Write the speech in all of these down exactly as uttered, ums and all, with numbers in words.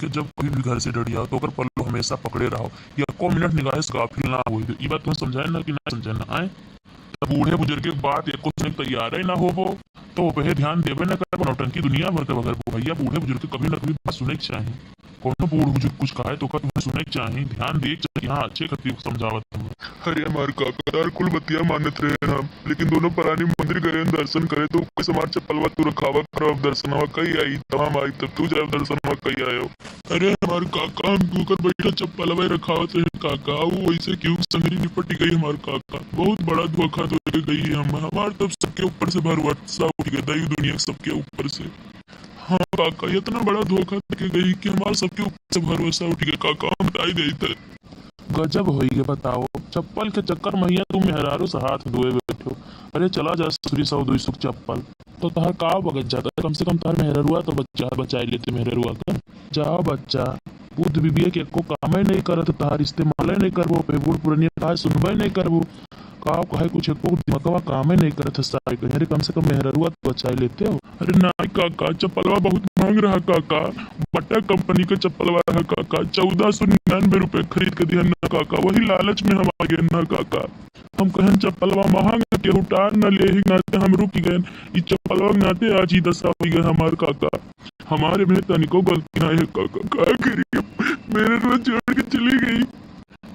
कि जब कभी भी घर से डरियाओ तो ओकर पल्लू हमेशा पकड़े रहो, या एको मिनट निगाह से गाफिल ना होई दे। ई बात तुम समझाए ना कि ना समझाए ना आए? तब बूढ़े बुजुर्ग के बात एको सुने के तैयार ही ना होबो, तो ओपे ध्यान देबे ना करबो, नौटंकी दुनिया भर के बगरबो। भैया, बूढ़े बुजुर्ग के कभी ना कभी बात सुने के चाही। कोनो बूढ़ बुजुर्ग कुछ कहे तो ओकर तुम्हें सुने के चाही, ध्यान दे के चाही कि हाँ, अच्छे खातिर समझावत हमें। अरे हमार काका, तार कुल बतिया मानत रहे हम, लेकिन दोनों परानी मंदिर गए दर्शन करे, तो कैसे हमार चप्पलवा तू रखावा करो, अब दर्शनवा कई आई, तब हम आई, तब तू जाए दर्शनवा कई आयो। अरे हमार काका, हम तू कर बैठा चप्पलवा रखावत रहे काका, वो वैसे क्यों संगरी निपट गई हमार काका, बहुत बड़ा धोखा दे के गई हम, हमार तब सबके ऊपर से भरोसा उठ गया, दई दुनिया सबके ऊपर से। हाँ काका, इतना बड़ा धोखा देके गई कि हमार सबके ऊपर से भरोसा उठ गया काका, हम बताई देई त। गजब होई गए, बताओ, चप्पल के चक्कर में हिया तू मेहरारू से हाथ धोए बैठो। अरे चला जा ससुरी, सौ दुई सौ के चप्पल, तो तहार का बगत जाता है? कम से कम तहार मेहररुआ तो बचा, बचाई लेते मेहररुआ का। जा बच्चा, बुध बिबिया के एको कामे नहीं करत, तहार इस्तेमाले नहीं करबो, पे बूढ़ पुरनिया का सुनबे नहीं करबो। का कहे, कुछ एको दिमागवा कामे नहीं करत है सारे कहीं। अरे कम से कम मेहररुआ तो बचाई लेते हो। अरे नाई काका, चप्पलवा बहुत महंग रहा काका, बटा कंपनी का चप्पलवा रहा काका, चौदह सौ निन्यानवे रुपए खरीद के दिहन ना काका, वही लालच में हम आ गए ना काका। हम कहन चप्पलवा महंग है, केहू टार न लेही नाते हम रुक गए, ई चप्पलवा के नाते आज ही दशा हुई गए हमार काका। हमारे में तनिको गलती ना है काका, का करी, मेरे रोज छोड़ के चली गई।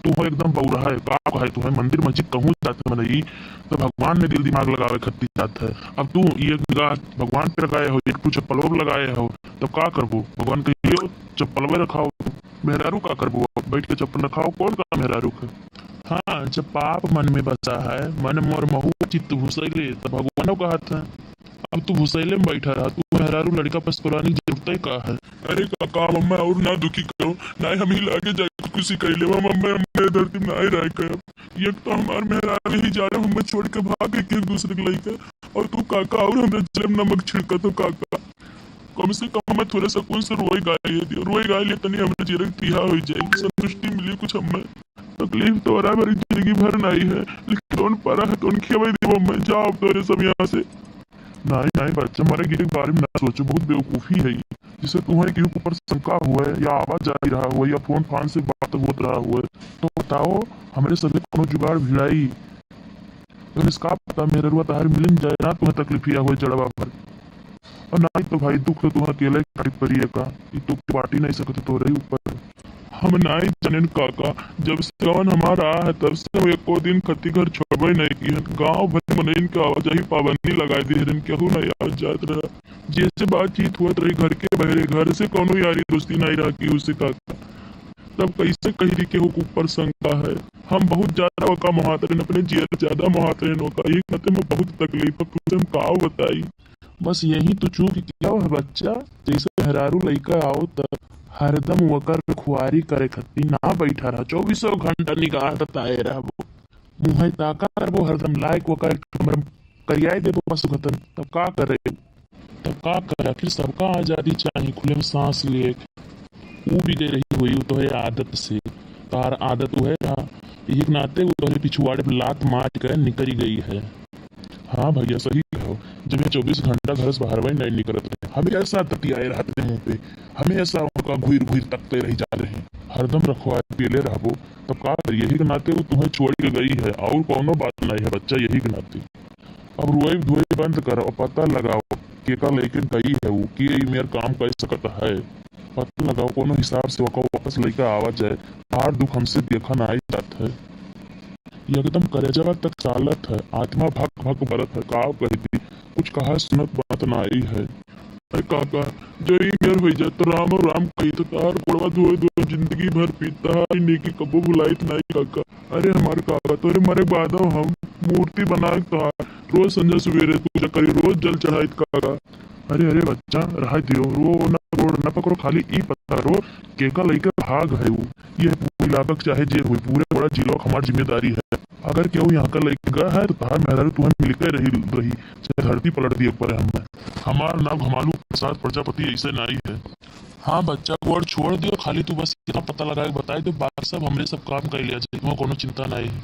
तू हो एकदम बौरा है, का कहे, तू है मंदिर मस्जिद कहूँ जात है मनई, तो भगवान में दिल दिमाग लगावे खातिर जात है। अब तू ये एक निगाह भगवान पे लगाए हो, एक टू चप्पल और लगाए हो, तब का करबो? भगवान कहियो चप्पलवे रखाओ, मेहरारू का करबो? अब बैठ के चप्पल रखाओ, कौन का मेहरारू के? हाँ, जब पाप मन में बसा है, मन मोर महू चित्त भूसैले, तब भगवानो कहत है। अब तू भुसैले में बैठा रहा, तू मेहरारू लड़का पसकोलानी के जरूरत का है? अरे काका, मम्मा और ना दुखी करो, ना हम ही लागे जाके खुशी कर लेवा। मम्मा, मम्मा धरती में ना रह कर। एक तो हमार मेहरारू ही जा रहे, हमें छोड़ के भाग गई एक दूसरे के लइके, और तू काका और हमरे जिले में नमक छिड़का तो काका। कम से कम मैं थोड़ा सुकून से रोई गाय ले दियो, रोई गाय ले तनी हमरे जिले के तिहा हो जाए, संतुष्टि मिली कुछ हमें। तकलीफ तो रहा, मेरी जिंदगी भर नहीं है, लेकिन कौन परा है, कौन खेवे देवा मैं? जाओ अब तोरे सब यहाँ से। नहीं, नहीं बच्चा, मरे गिरे के बारे में ना सोचो, बहुत बेवकूफ़ी है ये। जैसे तुम्हें केहू के ऊपर शंका हुए या आवाज जा रहा हुए या फोन फान से बात होत रहा हुए, तो बताओ, हमरे सगे कोनो जुगाड़ भिड़ाई। तुम इसका पता मेरे रुआ तहार मिलन जाए ना, तुम्हें तकलीफिया हुए जड़वा भर। और नहीं तो भाई, दुख तो तुम्हें अकेले काटे पड़ी है का, ये तो बाटी नहीं सकते तोरे ऊपर। हम नाई जानेन काका, जब से गवन हमार आया है, तब से हम एको दिन खती घर छोड़बे नहीं की हन। गांव भर मनइन के आवाजाही पाबंदी लगाए दे रहन, केहू नहीं आवत जात रहा। जैसे बातचीत हुआ रही घर के बहरे, घर से कोनो यारी दोस्ती नहीं रहा केहू से काका। तब कैसे कही रही केहू के ऊपर शंका है? हम बहुत ज्यादा ओका मोहात रहन, अपने जियर ज्यादा मोहात रहन ओका। एक नाते में बहुत तकलीफ है, तुझे हम का बताई। बस यही तो चूक किया है बच्चा, जैसे मेहरारू लइका आओ त हरदम वकर खुआरी करे खत्ती ना बैठा रहा, चौबीसों घंटा निगाह ताए रहबो। मुँहे ताका करबो हरदम, लायक वकर हमर करियाए देबो पशु खतन, तब का करे? तब का करे? आखिर सबका आजादी चाही, खुले में सांस लिए। ऊ भी दे रही हुई, ऊ तोहरे आदत से, तार आदत उहे रहा, यही के नाते ऊ तोहरे पिछुआड़े पे लात मार के निकरी गई है। हाँ भैया, सही कहो। जब ये चौबीस घंटा घर से बाहर नहीं निकलत रहे, हमेशा ततियाए रहत रहे मुँह पे, हमेशा उनका घुर घुर तकते रही जात रहे। हरदम रखवारी पेले रहबो, तब का करी? यही के नाते वो तुम्हें छोड़ के गई है, और कौनो बात नहीं है बच्चा, यही के नाते। अब रोए धोए बंद कर और पता लगाओ, केका लेकिन गई है वो, के ई मेर काम कर सकत है। पता लगाओ, कोनो हिसाब से ओका वापस लेके आवा जाए। हमार दुख हमसे देखा ना आई जात है। एकदम करेजवा तक चालत है, आत्मा भक भक बरत है। काव कह दी, कुछ कहा सुनत बात ना आई है। अरे काका, जो ई मेर होई जाए तो राम और राम कही तो तार गोड़वा धोए धोए जिंदगी भर पीता है, नेकी कबो भुलाइत नाई काका। अरे हमार काका, तोरे मरे बादो हम मूर्ति बना के तोहार रोज संझा सुबेरे पूजा करी, रोज जल चढ़ाइत काका। अरे, अरे बच्चा, रहा दियो, रो न, रो न पकड़ो, खाली ई पता करो, केका लइका भाग है वो। ये पूरे इलाका के चाहे जे होई, पूरे बड़ा जिला के हमार जिम्मेदारी है। अगर केहू यहाँ का लइका गया है, तो तहार मेहरारू तुहन मिलके रही, रही, चाहे धरती पलट दिए पड़े हमें। हमार नाम घमालू प्रसाद प्रजापति ऐसे नाई है। हाँ बच्चा, गोड़ छोड़ दियो, खाली तू बस इतना पता लगा के बताई दो, बाकी सब हमरे सब काम कर लिया जाए, तुम्हें कोनो चिंता नहीं है।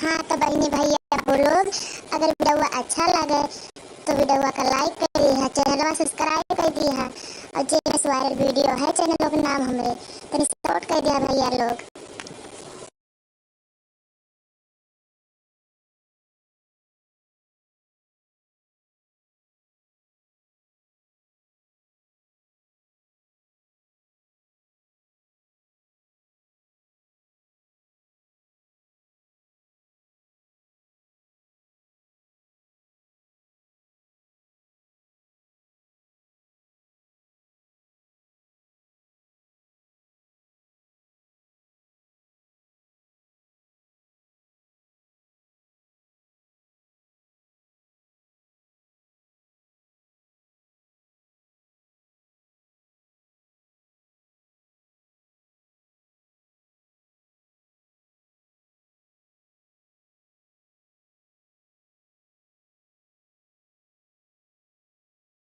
हाँ तो बहिनी भैया आप लोग, अगर वीडियो अच्छा लगे तो वीडियो का लाइक कर दिया, चैनलवा सब्सक्राइब कर दिया, और जे वायरल वीडियो है चैनल के नाम हमरे, तनी सपोर्ट कर दिया भैया लोग।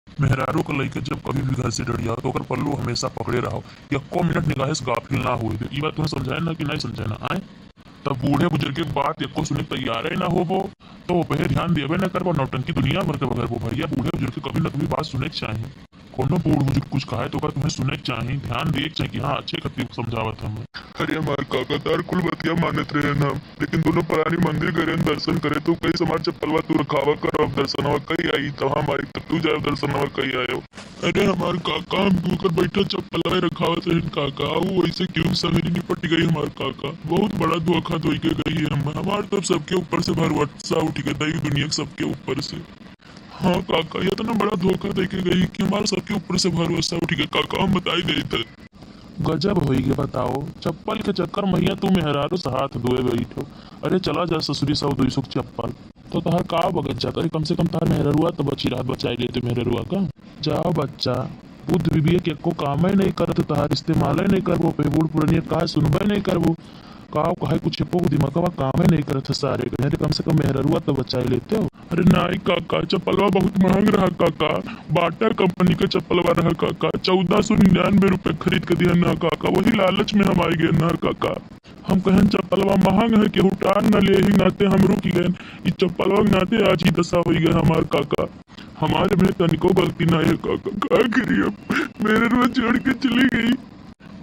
मेहरारू के लइके जब कभी भी घर से डरिया, तो ओकर पल्लू हमेशा पकड़े रहो। यक्को मिनट निगाहे से गाफिल ना होए दे। ई बात तुम्हें समझाए ना कि नहीं समझाए ना, आए? तब बूढ़े बुजुर्ग के बात यक्को सुने के तैयार ही ना होबो, तो वो पे ध्यान देवे ना करबो, नौटंकी दुनिया भर के बगरबो। भैया, बूढ़े बुजुर्ग के कभी ना कभी बात सुने के चाही। कोनो बूढ़ बुजुर्ग कुछ कहे तो ओकर तुम्हें सुने के चाही, ध्यान दे के चाही कि हाँ, अच्छे खातिर समझावत हम। अरे हमार काका, तार कुल बतिया मानत रहे ना, लेकिन दोनों परानी मंदिर गए रहन दर्शन करे, तो कई समाज चप्पलवा तू रखावा कर, अब दर्शनवा कई आई, तब हम आई, तब तू जाए दर्शनवा कई आयो। अरे हमार काका, हम तू कर बैठा चप्पलवा रखावत रहन काका, वो वैसे क्यों संगरी निपट गई हमार काका, बहुत बड़ा धोखा धोई के गई है हम, हमार तब सबके ऊपर से भरोसा उठ गया, दई दुनिया के सबके ऊपर से। हाँ काका, इतना बड़ा धोखा दे के गई कि हमार सबके ऊपर से भरोसा उठ गया काका, हम बताई देत है। गजब होई गे, बताओ, चप्पल के चक्कर में तू मेहरारू से हाथ धोए बैठो। अरे चला जा ससुरी, सौ दुई सौ के चप्पल। तो तहार का बगत जात? अरे कम से कम तहार मेहररुआ तो बची रहत, बचाई लेते मेहररुआ का। जा बच्चा, बुद्ध विवेक एको कामे नहीं करत, तहार इस्तेमाले नहीं करबो, पे बूढ़ पुरनिया का सुनबे नहीं करबो। का कहे कुछ एको दिमागवा कामे नहीं करत है सारे के। अरे कम से कम मेहररुआ तो बचाई लेते हो। अरे नाई काका, चप्पलवा बहुत महंग रहा काका, बाटा कंपनी का चप्पलवा रहा काका, चौदह सौ निन्यानवे रुपये खरीद के दिया ना काका, वही लालच में हम आई गए ना काका। हम कहन चप्पलवा महंग है, केहू टार न ले, यही नाते हम रुक गए। ई चप्पलवा के नाते आज ही दशा होई गए हमार काका। हमारे में तनिको गलती ना है काका, का करी अब, मेहररुआ छोड़ के चली गई।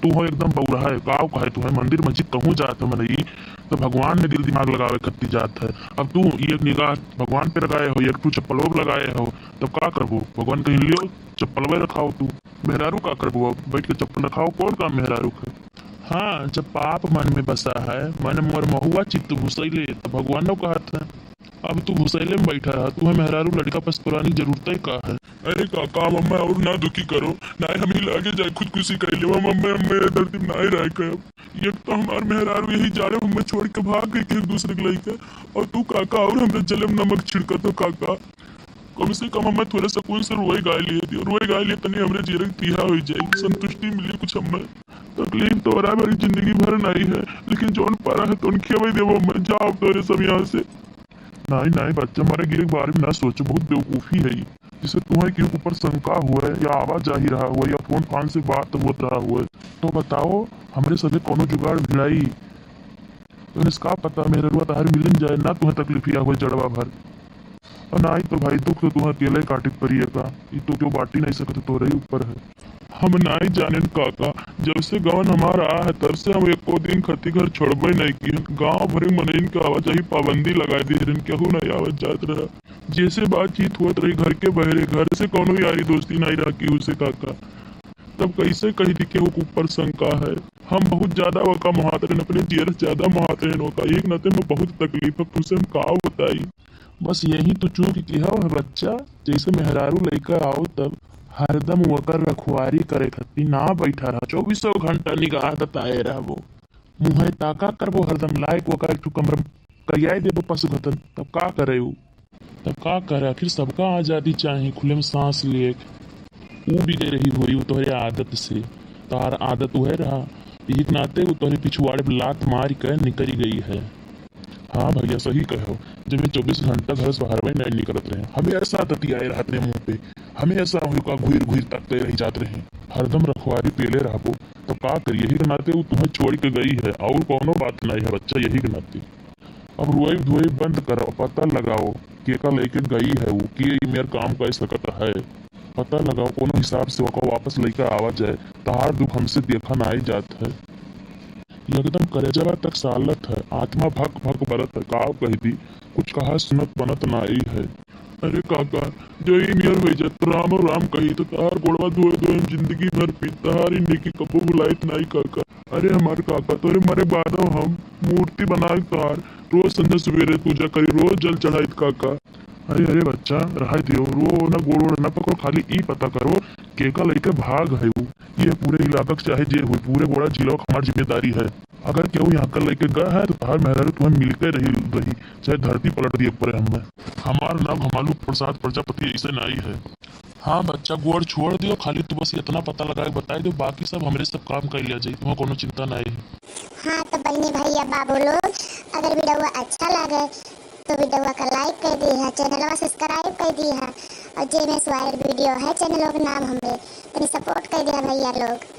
तू हो एकदम बौरा है, काव कहे तू है, मंदिर मस्जिद कहूँ जात हो मनई, तो भगवान में दिल दिमाग लगावे खत्ती जात है। अब तू ये एक निगाह भगवान पे लगाए हो, एक ठू चप्पलो पे लगाए हो, तब का करबो? भगवान कहीं लियो, चप्पलवे रखाओ तू। मेहरारू का करबो? अब बैठ के चप्पल रखाओ, कौन काम मेहरारू के? हाँ, जब पाप मन में बसा है, मन मोर महुआ चित्त भुसैले, तो भगवानो कहत है। अब तू भुसैले में बैठा रहा, तू है मेहरारू लड़का पसपुरानी जरूरत है का है? अरे काका, मम्मा और ना दुखी करो, ना हम ही लागे जाए खुदकुशी कर लेवा। मम्मा, मम्मा, ये धरती में ना ही रह के। एक तो हमार मेहरारू यही जाड़े मम्मा छोड़ के भाग गई कि एक दूसरे के लइके, और तू काका और हमरे जले में नमक छिड़कत हो काका। कम से कम मम्मा थोड़े सुकून से रोए गाए लिए दियो, रोए गाए लिए तनी हमरे जीरे के पीहा हो जाए, संतुष्टि मिली कुछ हमें। तकलीफ तो रहा मेरी जिंदगी भर नहीं है, लेकिन जौन पारा है तौन खियावे देवो मैं, जाओ तोरे सब यहाँ से। नाई, नाई बच्चा, हमारे गिरे के बारे में ना सोचो, बहुत बेवकूफ़ी है ये। जिसे तुम्हें क्यों ऊपर शंका हुआ है या आवाजाही रहा हुआ है या फोन फान से बात होत रहा हुआ है, तो बताओ, हमरे सगे कोनो जुगाड़ भिड़ाई। तो इसका पता मेहररुआ तहार मिलिन जाए ना, तुम्हें तकलीफिया हुआ जड़वा भर। और नाई तो भाई, दुख तो तुम्हें अकेले काटे के पड़िए का, ये तो क्यों बाटी नहीं सकते, तोरे ही ऊपर है। हम नाई जानेन काका, जब से गवन हमार आ है, तब से हम एको दिन खती घर छोड़बे नहीं किए। गांव भरे मनइन के आवाजाही पाबंदी लगाए दिए रहन, केहू नहीं आवत जात रहा। जैसे बातचीत होत रही घर के बहरे, घर से कौनो यारी दोस्ती नहीं रहा केहू से काका। तब कैसे कही थी केहू के ऊपर शंका है? हम बहुत ज्यादा वका मोहात रहन, अपने जियर से ज्यादा मोहात रहन वका। एक नाते में बहुत तकलीफ है, तुमसे हम का बताई। बस यही तो चूक किहा है बच्चा, जैसे मेहरारू लइका आओ तब हरदम वकर रखवारी करे खातिर ना बैठा रहा, चौबीसों घंटा निगाह दताए रहबो। मुँहे ताका करबो हरदम, लायक वकर एक ठो कमरा करियाए देबो पशु घतन, तब का करे उ? तब का करे, आखिर सबका आजादी चाही, खुले में सांस लिए। उ बिगड़ रही होई, उ तोहरे आदत से, तोहार आदत उहे रहा, यही के नाते उ तोहरे पिछुआड़े पे लात मार के निकल गई है। हाँ भैया, सही कहो, जब ये चौबीस घंटा घर से बाहर में नहीं निकलत रहे, हमेशा ततियाए रहत रहे मुंह पे, हमेशा उनका घुर घुर तकते रह जात रहे, हरदम रखवारी पेले रहबो, तो का करी, यही के नाते वो तुम्हें छोड़ के गई है, और कौनो बात नहीं है बच्चा, यही के नाते। अब रोइब धोइब बंद करो, पता लगाओ, केका लइके गई है उ, के ई मेर काम कर सकत है। पता लगाओ, कोनो हिसाब से ओका वापस लइके आवा जाए, तहार दुख हमसे देखा नाई जात है। एकदम करेजवा तक सालत है, आत्मा भक भक बरत है, का कह दी, कुछ कहा सुनत बनत नाई है। अरे काका, जो ई नियर होइ जात, राम राम कही तो तहार गोड़वा धोए धोए हम जिंदगी भर पी, तहार ई नेकी कबो भुलाइत नाई काका। अरे हमार काका, तोरे मरे बादो हम मूर्ति बना के तहार रोज संध्या सवेरे पूजा करी, रोज जल चढ़ाइत काका। अरे, अरे बच्चा, रहा दियो, रो ना, गोड़ ओड़ ना पकड़ो, खाली ई पता करो, केका लइके भाग है उ। ये पूरे इलाका के चाहे जे होई, पूरे गोड़ा जिला के हमार जिम्मेदारी है। अगर केहू यहाँ का लइके गए है, तो तहार मेहरारू तुम्हें मिलके रही, रही, चाहे धरती पलट दिए पड़े हमें। हमार नाम घमालू प्रसाद प्रजापति ऐसे नाई है। हाँ बच्चा, गोड़ छोड़ दियो, खाली तू बस इतना पता लगा के बताई दो, बाकी सब हमरे सब काम कर लिया जाई, तुम्हें कोनो चिंता नाई है। हाँ, तो बहनी भैया बाबू लोग, अगर वीडियो अच्छा लगे तो वीडियो का like कर दिहा, चैनलवा subscribe कर दिहा, और जे में वायर वीडियो है चैनल के नाम हमरे, तनी support कर दिहा भैया लोग।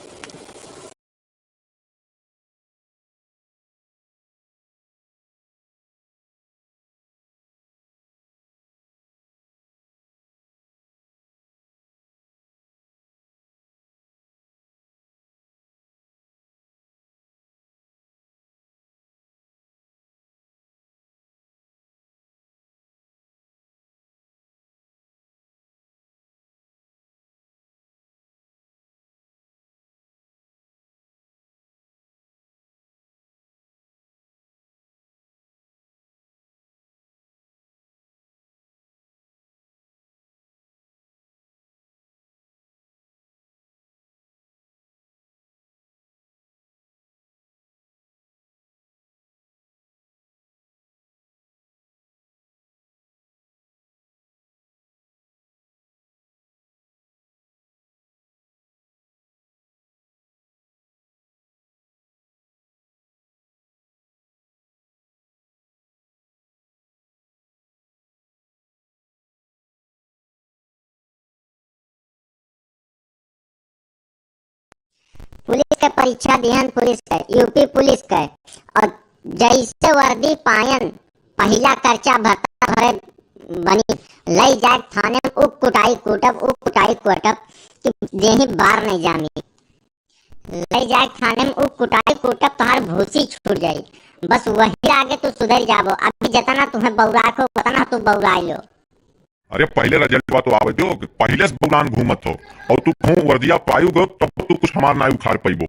पुलिस के परीक्षा दिहन, पुलिस के, यूपी पुलिस के, और जैसे वर्दी पायन, पहिला कर्चा भत्ता भरे बनी, लई जाए थाने में उ कुटाई कूटब, उ कुटाई कूटब कि देही बार नहीं जामी। लई जाए थाने में उ कुटाई कूटब, तोहार भूसी छूट जाई। बस वही आगे तू सुधर जाबो। अभी जितना तुम्हें बौराए को, उतना तू बौराए लो। अरे पहिले रिजल्टवा तो आवे दो, पहिले से बौरान घूमत हो, और तू कहूँ वर्दिया पायू गो, तब तू कुछ हमार नाई उखाड़ पइबो।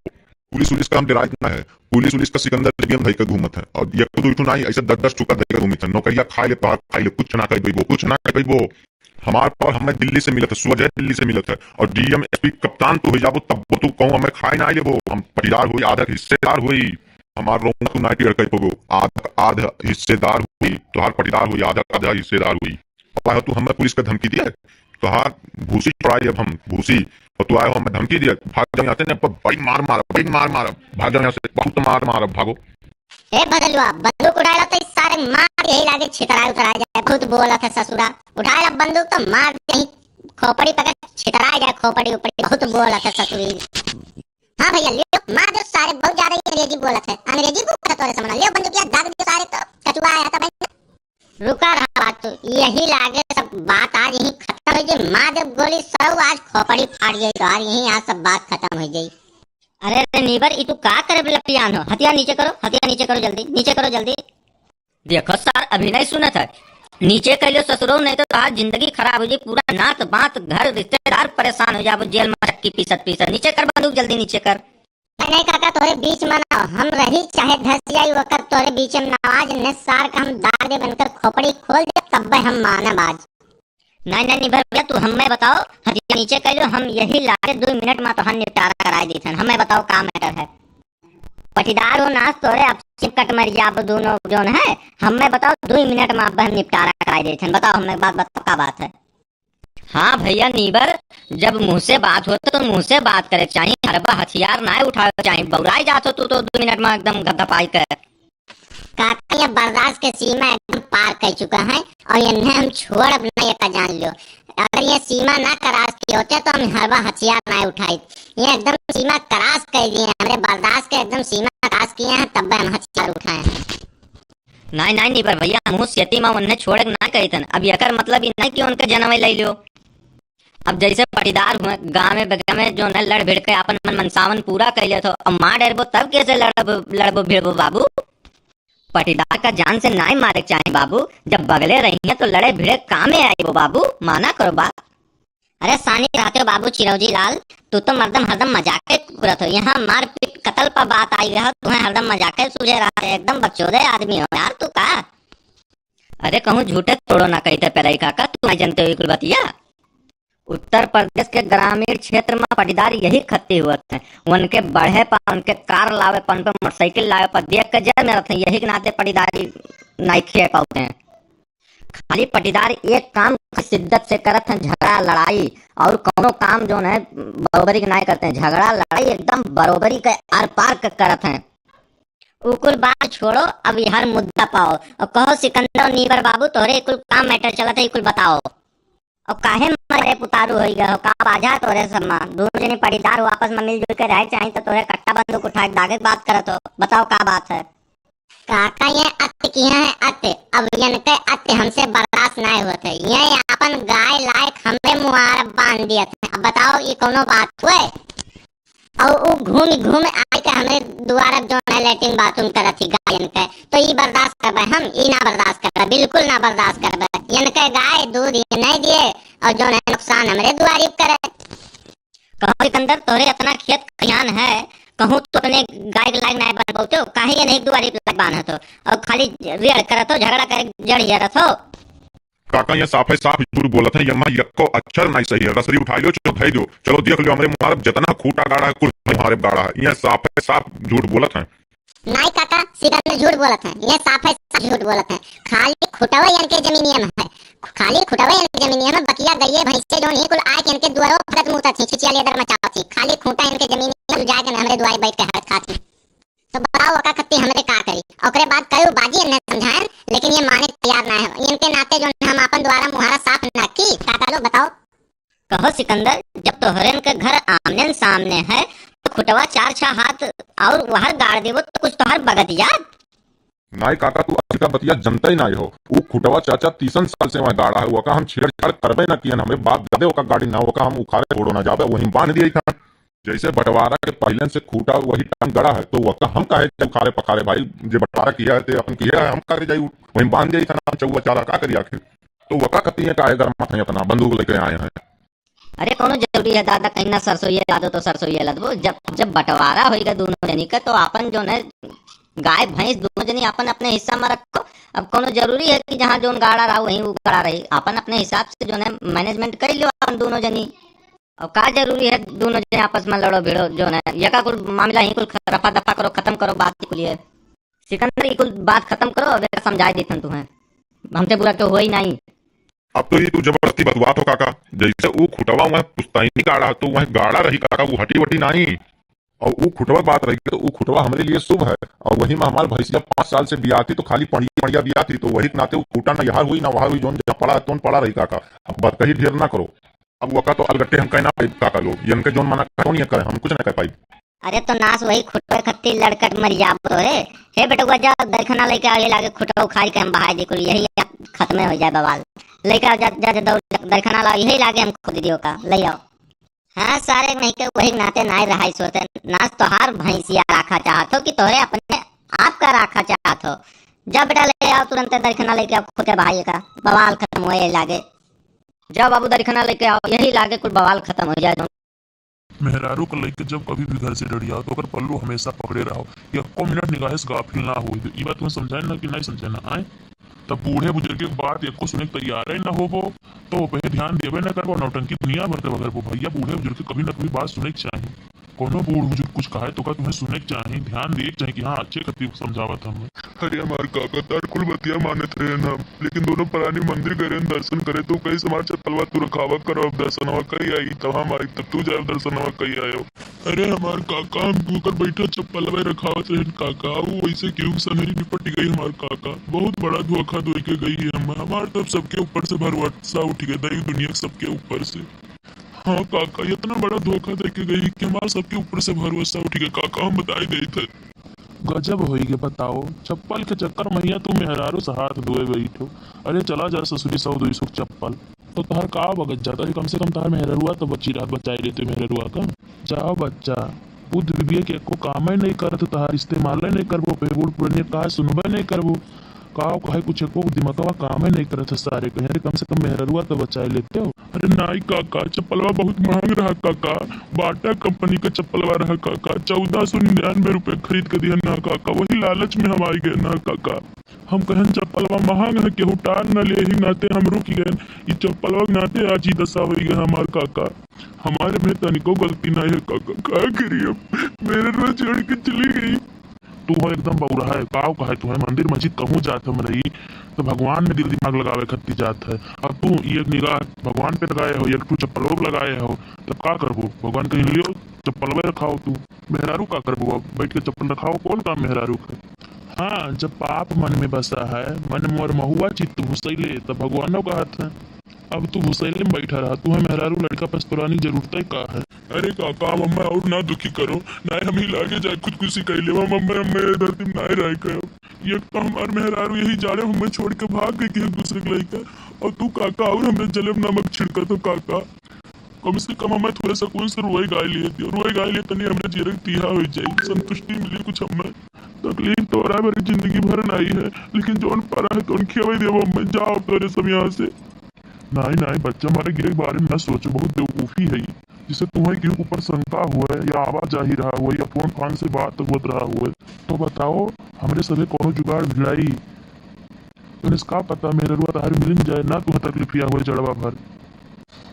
पुलिस उलिस का हम डेराइत ना है, पुलिस उलिस का सिकंदर जबियम धई के घूमत है, और ये तो दुई ठो नाई, ऐसे दस दस ठुका धई के घूमत है। नौकरिया खाए ले, तोहार खाए ले, कुछ ना कह पइबो, कुछ ना कह पइबो। हमार पावर हमें दिल्ली से मिलत है, सुबह दिल्ली से मिलत है, और डीएम एसपी कप्तान तू हो जाबो, तब तू कहूँ हमें खाए ना लेबो, हम पटीदार होई, आधा हिस्सेदार होई। हमार रोना तू ना टेढ़ कर पबो, आधा आधा हिस्सेदार होई, तोहार पटीदार होई, आधा आधा हिस्सेदार होई। अब तू हमें पुलिस का धमकी दिए, तोहार भूसी छुड़ाई अब हम, भूसी। और तू आयो हमें धमकी दिए, भाग जाओ यहाँ से, नहीं, अब बड़ी मार मार, बड़ी मार मार, भाग जाओ यहाँ से, बहुत मार मार, अब भागो। ए भदलुआ, बंदूक उठाए ला तो इस सारे मार यही लागे छितराए उतराए जाए, बहुत बोलत है ससुरा। उठाए ला बंदूक तो मार यही खोपड़ी पकड़ छितराए जाए, खोपड़ी उपड़ी, बहुत बोलत है ससुरी। हाँ भैया, लियो, मार दो सारे, बहुत ज्यादा ही अंग्रेजी बोलत है, अंग्रेजी बोलत है तोरे समझ, लियो बंदूकिया दाग दियो सारे, तो कचुआ आया था भाई। रुका रहा बात तो, यही लागे सब बात आज यही खत्म हो जाए, मार दे गोली सरऊ, आज खोपड़ी फाड़ जाए तो आज यही आज सब बात खत्म हो जाए। अरे रे नीबर, ई तू का करे लपियान हो? हथियार नीचे करो, हथियार नीचे करो जल्दी, नीचे करो जल्दी। देखो सार, अभी नहीं सुनत है, नीचे कर लो ससुरो, नहीं तो तोहार जिंदगी खराब हो जाई, पूरा नात बात घर रिश्तेदार परेशान हो जाबो, जेल में चक्की पीसत पीसत। नीचे कर बंदूक, जल्दी नीचे कर। नहीं, नहीं काका, तोरे बीच में ना, हम रही चाहे धस जाई वक्त तोरे बीच में ना, आज ने सार का हम दाग दे बनकर खोपड़ी खोल दे, तब हम मानब आज। नहीं, नहीं, नहीं भैया, तू हमें बताओ, हथियार नीचे कर लो, हम यही लागे दो मिनट में तोहार निपटारा कराए देथन। हमें बताओ का मैटर है? पटीदार हो नास तोरे, अब सिप कट मर जाब दोनों जोन है। हमें बताओ, दो मिनट में अब हम निपटारा कराए देथन। बताओ हमें बात, बताओ का बात है? हाँ भैया नीबर, जब मुँह से बात होत तो मुँह से बात करे के चाही, हरबा हथियार ना उठावे के चाही। बौराई जात हो तू तो दो मिनट में एकदम गदपाई कर। काका, ये बर्दाश्त के सीमा एकदम पार कर चुका है और इन्हें हम छोड़ब ना, ये का जान लियो। अगर ये सीमा ना क्रॉस किए होते तो हम हरबा हथियार ना उठाइत। ये एकदम सीमा क्रॉस कर दिए हैं, हमरे बर्दाश्त के एकदम सीमा क्रॉस किए हैं, तब हम हथियार उठाए हैं। नाहीं, नाहीं, नीबर भइया, हमहूँ सेती मा उन्हें छोड़े के नाहीं कहित हन। अब एकर मतलब ई नाहीं कि उनके जनवे लइ लियो। अब जइसे पटीदार हुए, गाँवे बेगाँवे जौन है लड़ भिड़ के आपन मन मनसावन पूरा कइ लेत हो। अब मार डरबो तब कइसे लड़बो, लड़बो भिड़बो बाबू? पटीदार का जान से नाहीं मारे के चाही बाबू, जब बगले रहिहैं तो लड़े भिड़े कामे आइबो बाबू, माना करो बात। अरे सानी रहते हो बाबू चिरौजी लाल, तू तो मर्दम हरदम मजाके करत हो। यहाँ मारपीट कतल पर बात आई रहा, तुम्हें हरदम मजाके सूझे रहते, एकदम बकचोदे आदमी हो यार तू का। अरे कहूँ झूठे थोड़ो ना कहित है पेरई काका, तू नाहीं जनते हो ई कुल बतिया। उत्तर प्रदेश के ग्रामीण क्षेत्र मा पटीदार यही खत्ती हुअत हैं। उनके बढ़े पर, उनके कार लावे पर, उनपे मोटरसाइकिल लावे पर देख के जर में रहत हैं, यही के नाते पटीदारी नाहीं खिए पावत हैं। खाली पटीदार एक काम शिद्दत से करत हैं, झगड़ा लड़ाई, और कौनो काम जौन है बरोबरी के नाहीं करत हैं। झगड़ा लड़ाई एकदम बरोबरी के आर पार के करत हैं। उ कुल बात छोड़ो, अब हर मुद्दा पाओ। और कहो सिकंदर और नीबर बाबू, तोहरे कुल का matter चलत है, ई कुल बताओ। और काहे मरे पुतारू होई गए हो, का बाझा तोहरे सब मा? दोनों जनी पटीदार हो, आपस मा मिलजुल के रहे के चाही, तो तोहरे कट्टा बंदूक उठा के दागे के बात करत हो। बताओ का बात है? काका, ये अत्य किहे हैं अत्य, अब इनके अत्य हमसे बर्दाश्त नाहीं होत है। ये आपन गाय लायक हमरे मुहार बांध दियत हैं। अब बताओ, ई कौनो बात हुए? और उ घूम घूम आके हमरे दुआर जौन है latrine bathroom करत ही गायन के, तो ई बर्दाश्त करबे हम? ई ना बर्दाश्त करबे, बिल्कुल ना बर्दाश्त करबे। इनके गाय दूध ये नाहीं दिए और जौन है नुकसान हमरे दुआरी करे। कहो सिकंदर, तोहरे इतना खेत खलिहान है, कहूँ तो अपने गाय के लायक नाहीं बन पउते हो, काहे ये नहीं दुआरी लायक बांधत हो और खाली रेड़ करत हो, झगड़ा करे जड़ जरत हो। काका, ये साफे साफ झूठ बोलत हैं, यम्मा यक्को अक्षर नाहीं सही है। रसरी उठाइ लियो, चलो धइ दियो, चलो देख लियो, हमरे मुहारे जितना खूटा गाड़ा है, कुल मुहारे गाड़ा है। ये साफे साफ झूठ बोलत हैं। नाहीं काका, सिकंदर झूठ बोलत हैं, ये साफे साफ झूठ बोलत हैं। खाली खुटवा इनके जमीनिया में है, खाली खुटवा इनके जमीनिया में, बकिया गइये भैंसे जौन ही कुल आए के इनके दुआरो फरत मुतत ही, खिचिया लेदर मचावत ही। खाली खूटा इनके जमीनिया में जाके हमरे दुआरे बैठ के हरत खात ही। तो बताओ, ओका खत्ती हमरे का करी? ओकरे बाद कई बाजी इन्हें समझाएन, लेकिन ये माने तैयार ना है। इनके नाते जो हम आपन द्वारा मुहारा साफ न रखी, काका लोग बताओ। कहो सिकंदर, जब तोहरेन के घर आमने सामने है, तो खुटवा चार छह हाथ और वहर गाड़ देबो, तो कुछ तोहर बगत याद? नाई काका, तू अभी का बतिया जनता ही नाई हो। ऊ खुटवा चाचा तीसन साल से वहाँ गाड़ा है, ओका हम छेड़छाड़ करबे ना कियन। हमरे बाप दादे ओका गाड़ी ना, ओका हम उखाड़े छोड़ो ना जाबे, वहीं बांध दिए था। जैसे बंटवारा के पहिलन से खूटा वही टाइम गड़ा है, तो वका हम काहे जाई उखाड़े पखाड़े भाई, जे बंटवारा किया है, ते अपन किया है, हम काहे जाई, वहीं बांध जाई खाना चौवा चारा, का करी आखिर? तो वका खतिये काहे गरमात है, अपना बंदूक लेके आए हैं। अरे, कौनो जरूरी है दादा, कहीं ना सरसोइये लादो तो सरसोइये लादबो। जब, जब बंटवारा होइगा दोनों जनी का, तो आपन जो है गाय भैंस दोनों जनी आपन अपने हिस्सा में रखो। अब कौनो जरूरी है कि जहाँ जोन गाड़ा रहा वहीं वो गाड़ा रही, आपन अपने हिसाब से जो है management कर लियो आपन दोनों जनी। अब का जरूरी है दोनों जने आपस में लड़ो भिड़ो, जो है यका कुल मामला ही कुल ख-, रफा दफा करो, खत्म करो बात कुल ये। सिकंदर, ये कुल बात खत्म करो, अब एका समझाए देथन तुम्हें, हमसे बुरा क्यों होई नहीं। अब तो ये तू जबरदस्ती बतवात हो काका, जैसे वो खुटवा वह पुश्तैनी गाड़ा तो वह गाड़ा रही काका, वो हटी वटी नहीं। और वो खुटवा बात रही तो वो खुटवा हमरे लिए शुभ है, और वही में हमार भैंसिया पाँच साल से बियाती तो खाली पड़िया पड़िया बियाती, तो वही के नाते वो खूटा ना यहाँ हुई ना वहाँ हुई, जोन जहाँ पड़ा है तोन पड़ा रही काका। अब बात कही ढेर ना करो। अब वका तो अलगट्टे हम कहना पाइब काका लोग, इनके जोन मना करो नहीं करे, हम कुछ ना कह पाइब। अरे तो नास वही खुटवे खत्ती लड़कट मर जाबो रे। हे बेटवा, जा दरखना लेके आओ, ये लागे खुटवा उखाड़ के हम बहाई दे कुल, यही खत्मे हो जाए बवाल। लेके आओ, जा, जा, जा, दौड़, दरखना लाओ, यही लागे हम खुद दियो का, ले आओ। हाँ सारे, नहीं के वही नाते नाई रहाई सोते, नास तोहार भैंसिया राखा चाहत हो कि तोहरे अपने आप का राखा चाहत हो? जा बेटा, ले आओ तुरंत दरखना लेके आओ, खुद के बहाई का बवाल खत्म होए लागे। जाओ बाबू, दरखना लेके आओ, यही लागे कुल बवाल खत्म हो जाए। मेहरारू का लइके जब कभी भी घर से डरियाओ, तो ओकर पल्लू हमेशा पकड़े रहो। यक्को मिनट निगाहे से गाफिल ना होई। ई बात तुम्हें समझाए ना कि नहीं समझाए ना, आए? तब बूढ़े बुजुर्ग के बात यक्को सुने के तैयार ही ना होबो, तो ओपे ध्यान देबे ना करबो, नौटंकी दुनिया भर के बगरबो। भैया, बूढ़े बुजुर्ग के कभी ना कभी बात सुने के चाही। कोनो बूढ़ बुजुर्ग कुछ कहे तो का तुम्हें सुने के चाही, ध्यान दे के चाही कि हाँ, अच्छे खत्ती समझावत हम। अरे हमार काका, तार कुल बतिया मानत रहे ना, लेकिन दोनों परानी मंदिर गए रहन दर्शन करे, तो कई समाज चप्पलवा तू रखावा करो, अब दर्शनवा कई आई, तब हम आई, तब तू जाए दर्शनवा कई आयो। अरे हमार काका, हम ओकर बैठे चप्पलवा रखावत रहन काका, वो वैसे केहू के संगरी निपट गई हमार काका। बहुत बड़ा धोखा दे के गई है हम, हमार तब सबके ऊपर से भरोसा उठ गया, दई दुनिया सबके ऊपर से। हाँ काका, इतना बड़ा धोखा दे के गई कि हमार सबके ऊपर से भरोसा उठ गया काका, हम बताई देत है। गजब होई गे, बताओ, चप्पल के चक्कर में हियाँ तू मेहरारू से हाथ धोए बैठो। अरे चला जा ससुरी, सौ दुई सौ के चप्पल। तो तहार का बगत जात? अरे कम से कम तहार मेहररुआ तो बची रहत, बचाई लेते मेहररुआ का। जाओ बच्चा, बुध बिबिया के एको कामे नहीं करत, तहार इस्तेमाले नहीं करबो, पे बूढ़ पुरनिया का सुनबे नहीं करबो। का कहे कुछ एको दिमागवा कामे नहीं करत है सारे कहीं। अरे कम से कम मेहररुआ तो बचाई लेते हो। अरे नाई काका, चप्पलवा बहुत महंग रहा काका, बाटा कंपनी का चप्पलवा रहा काका, चौदह सौ निन्यानवे रुपये खरीद के दिहन ना काका, वही लालच में हम आई गए ना काका। हम कहन चप्पलवा महंग है, केहू टार न ले, यही नाते हम रुक गए। ई चप्पलवा के नाते आज ई दशा होई गए हमार काका। हमारे में तनिको गलती नहीं है काका, का करी अब, मेहररुआ छोड़ के चली गई। तू हो एकदम बौरा है, काव कहे तू है, मंदिर मस्जिद कहूँ जात हम रही तो भगवान में दिल दिमाग लगावे खत्ती जात है। अब तू एक निगाह भगवान पे लगाए हो, एक ठू चप्पल और लगाए हो, तब का करबो? भगवान कहीं लियो चप्पलवे रखाओ तू। मेहरारू का करबो? अब बैठ के चप्पल रखाओ, कौन काम मेहरारू का? हाँ, जब पाप मन में बसा है, मन मोर महुआ चित्त भुसैले, तब भगवानो कहत है। अब तू भुसैले में बैठा रहा, तू है मेहरारू लड़का पस्तुरानी जरूरत है का है? अरे काका, मम्मा और ना दुखी करो, ना हम ही लागे जाए खुदकुशी कर लेवा। मम्मा, मम्मा ये धरती में ना रह गयो। एक तो हमार मेहरारू यही जाड़े हमें छोड़ के भाग गई कि दूसरे के लइका, और तू काका और हमें जलेब नमक छिड़कत हो काका। कम से कम हमें थोड़ा सुकून से रोए गाय लिए दियो, रोए गाय लिए तनी हमरे जीरे के तीहा हो जाए, संतुष्टि मिली कुछ हमें। तकलीफ तोरा मेरी जिंदगी भर नहीं है, लेकिन जौन परा है तौन खियावे देबो हमें। जाओ तोरे सब यहाँ से। नाई, नाई, बच्चा मारे गिरे के बारे में ना सोचो, बहुत बेवकूफ़ी है ई। जैसे तुम्हें केहू के ऊपर शंका हुए या आवाजाही रहा हुए या फोन फान से बात होत रहा हुए, तो बताओ, हमरे सभे कौनो जुगाड़ भिड़ाई। तोरे से का पता मेहररुआ तहार मिल न जाए, ना तुम्हें तकलीफिया हुए जड़वा भर।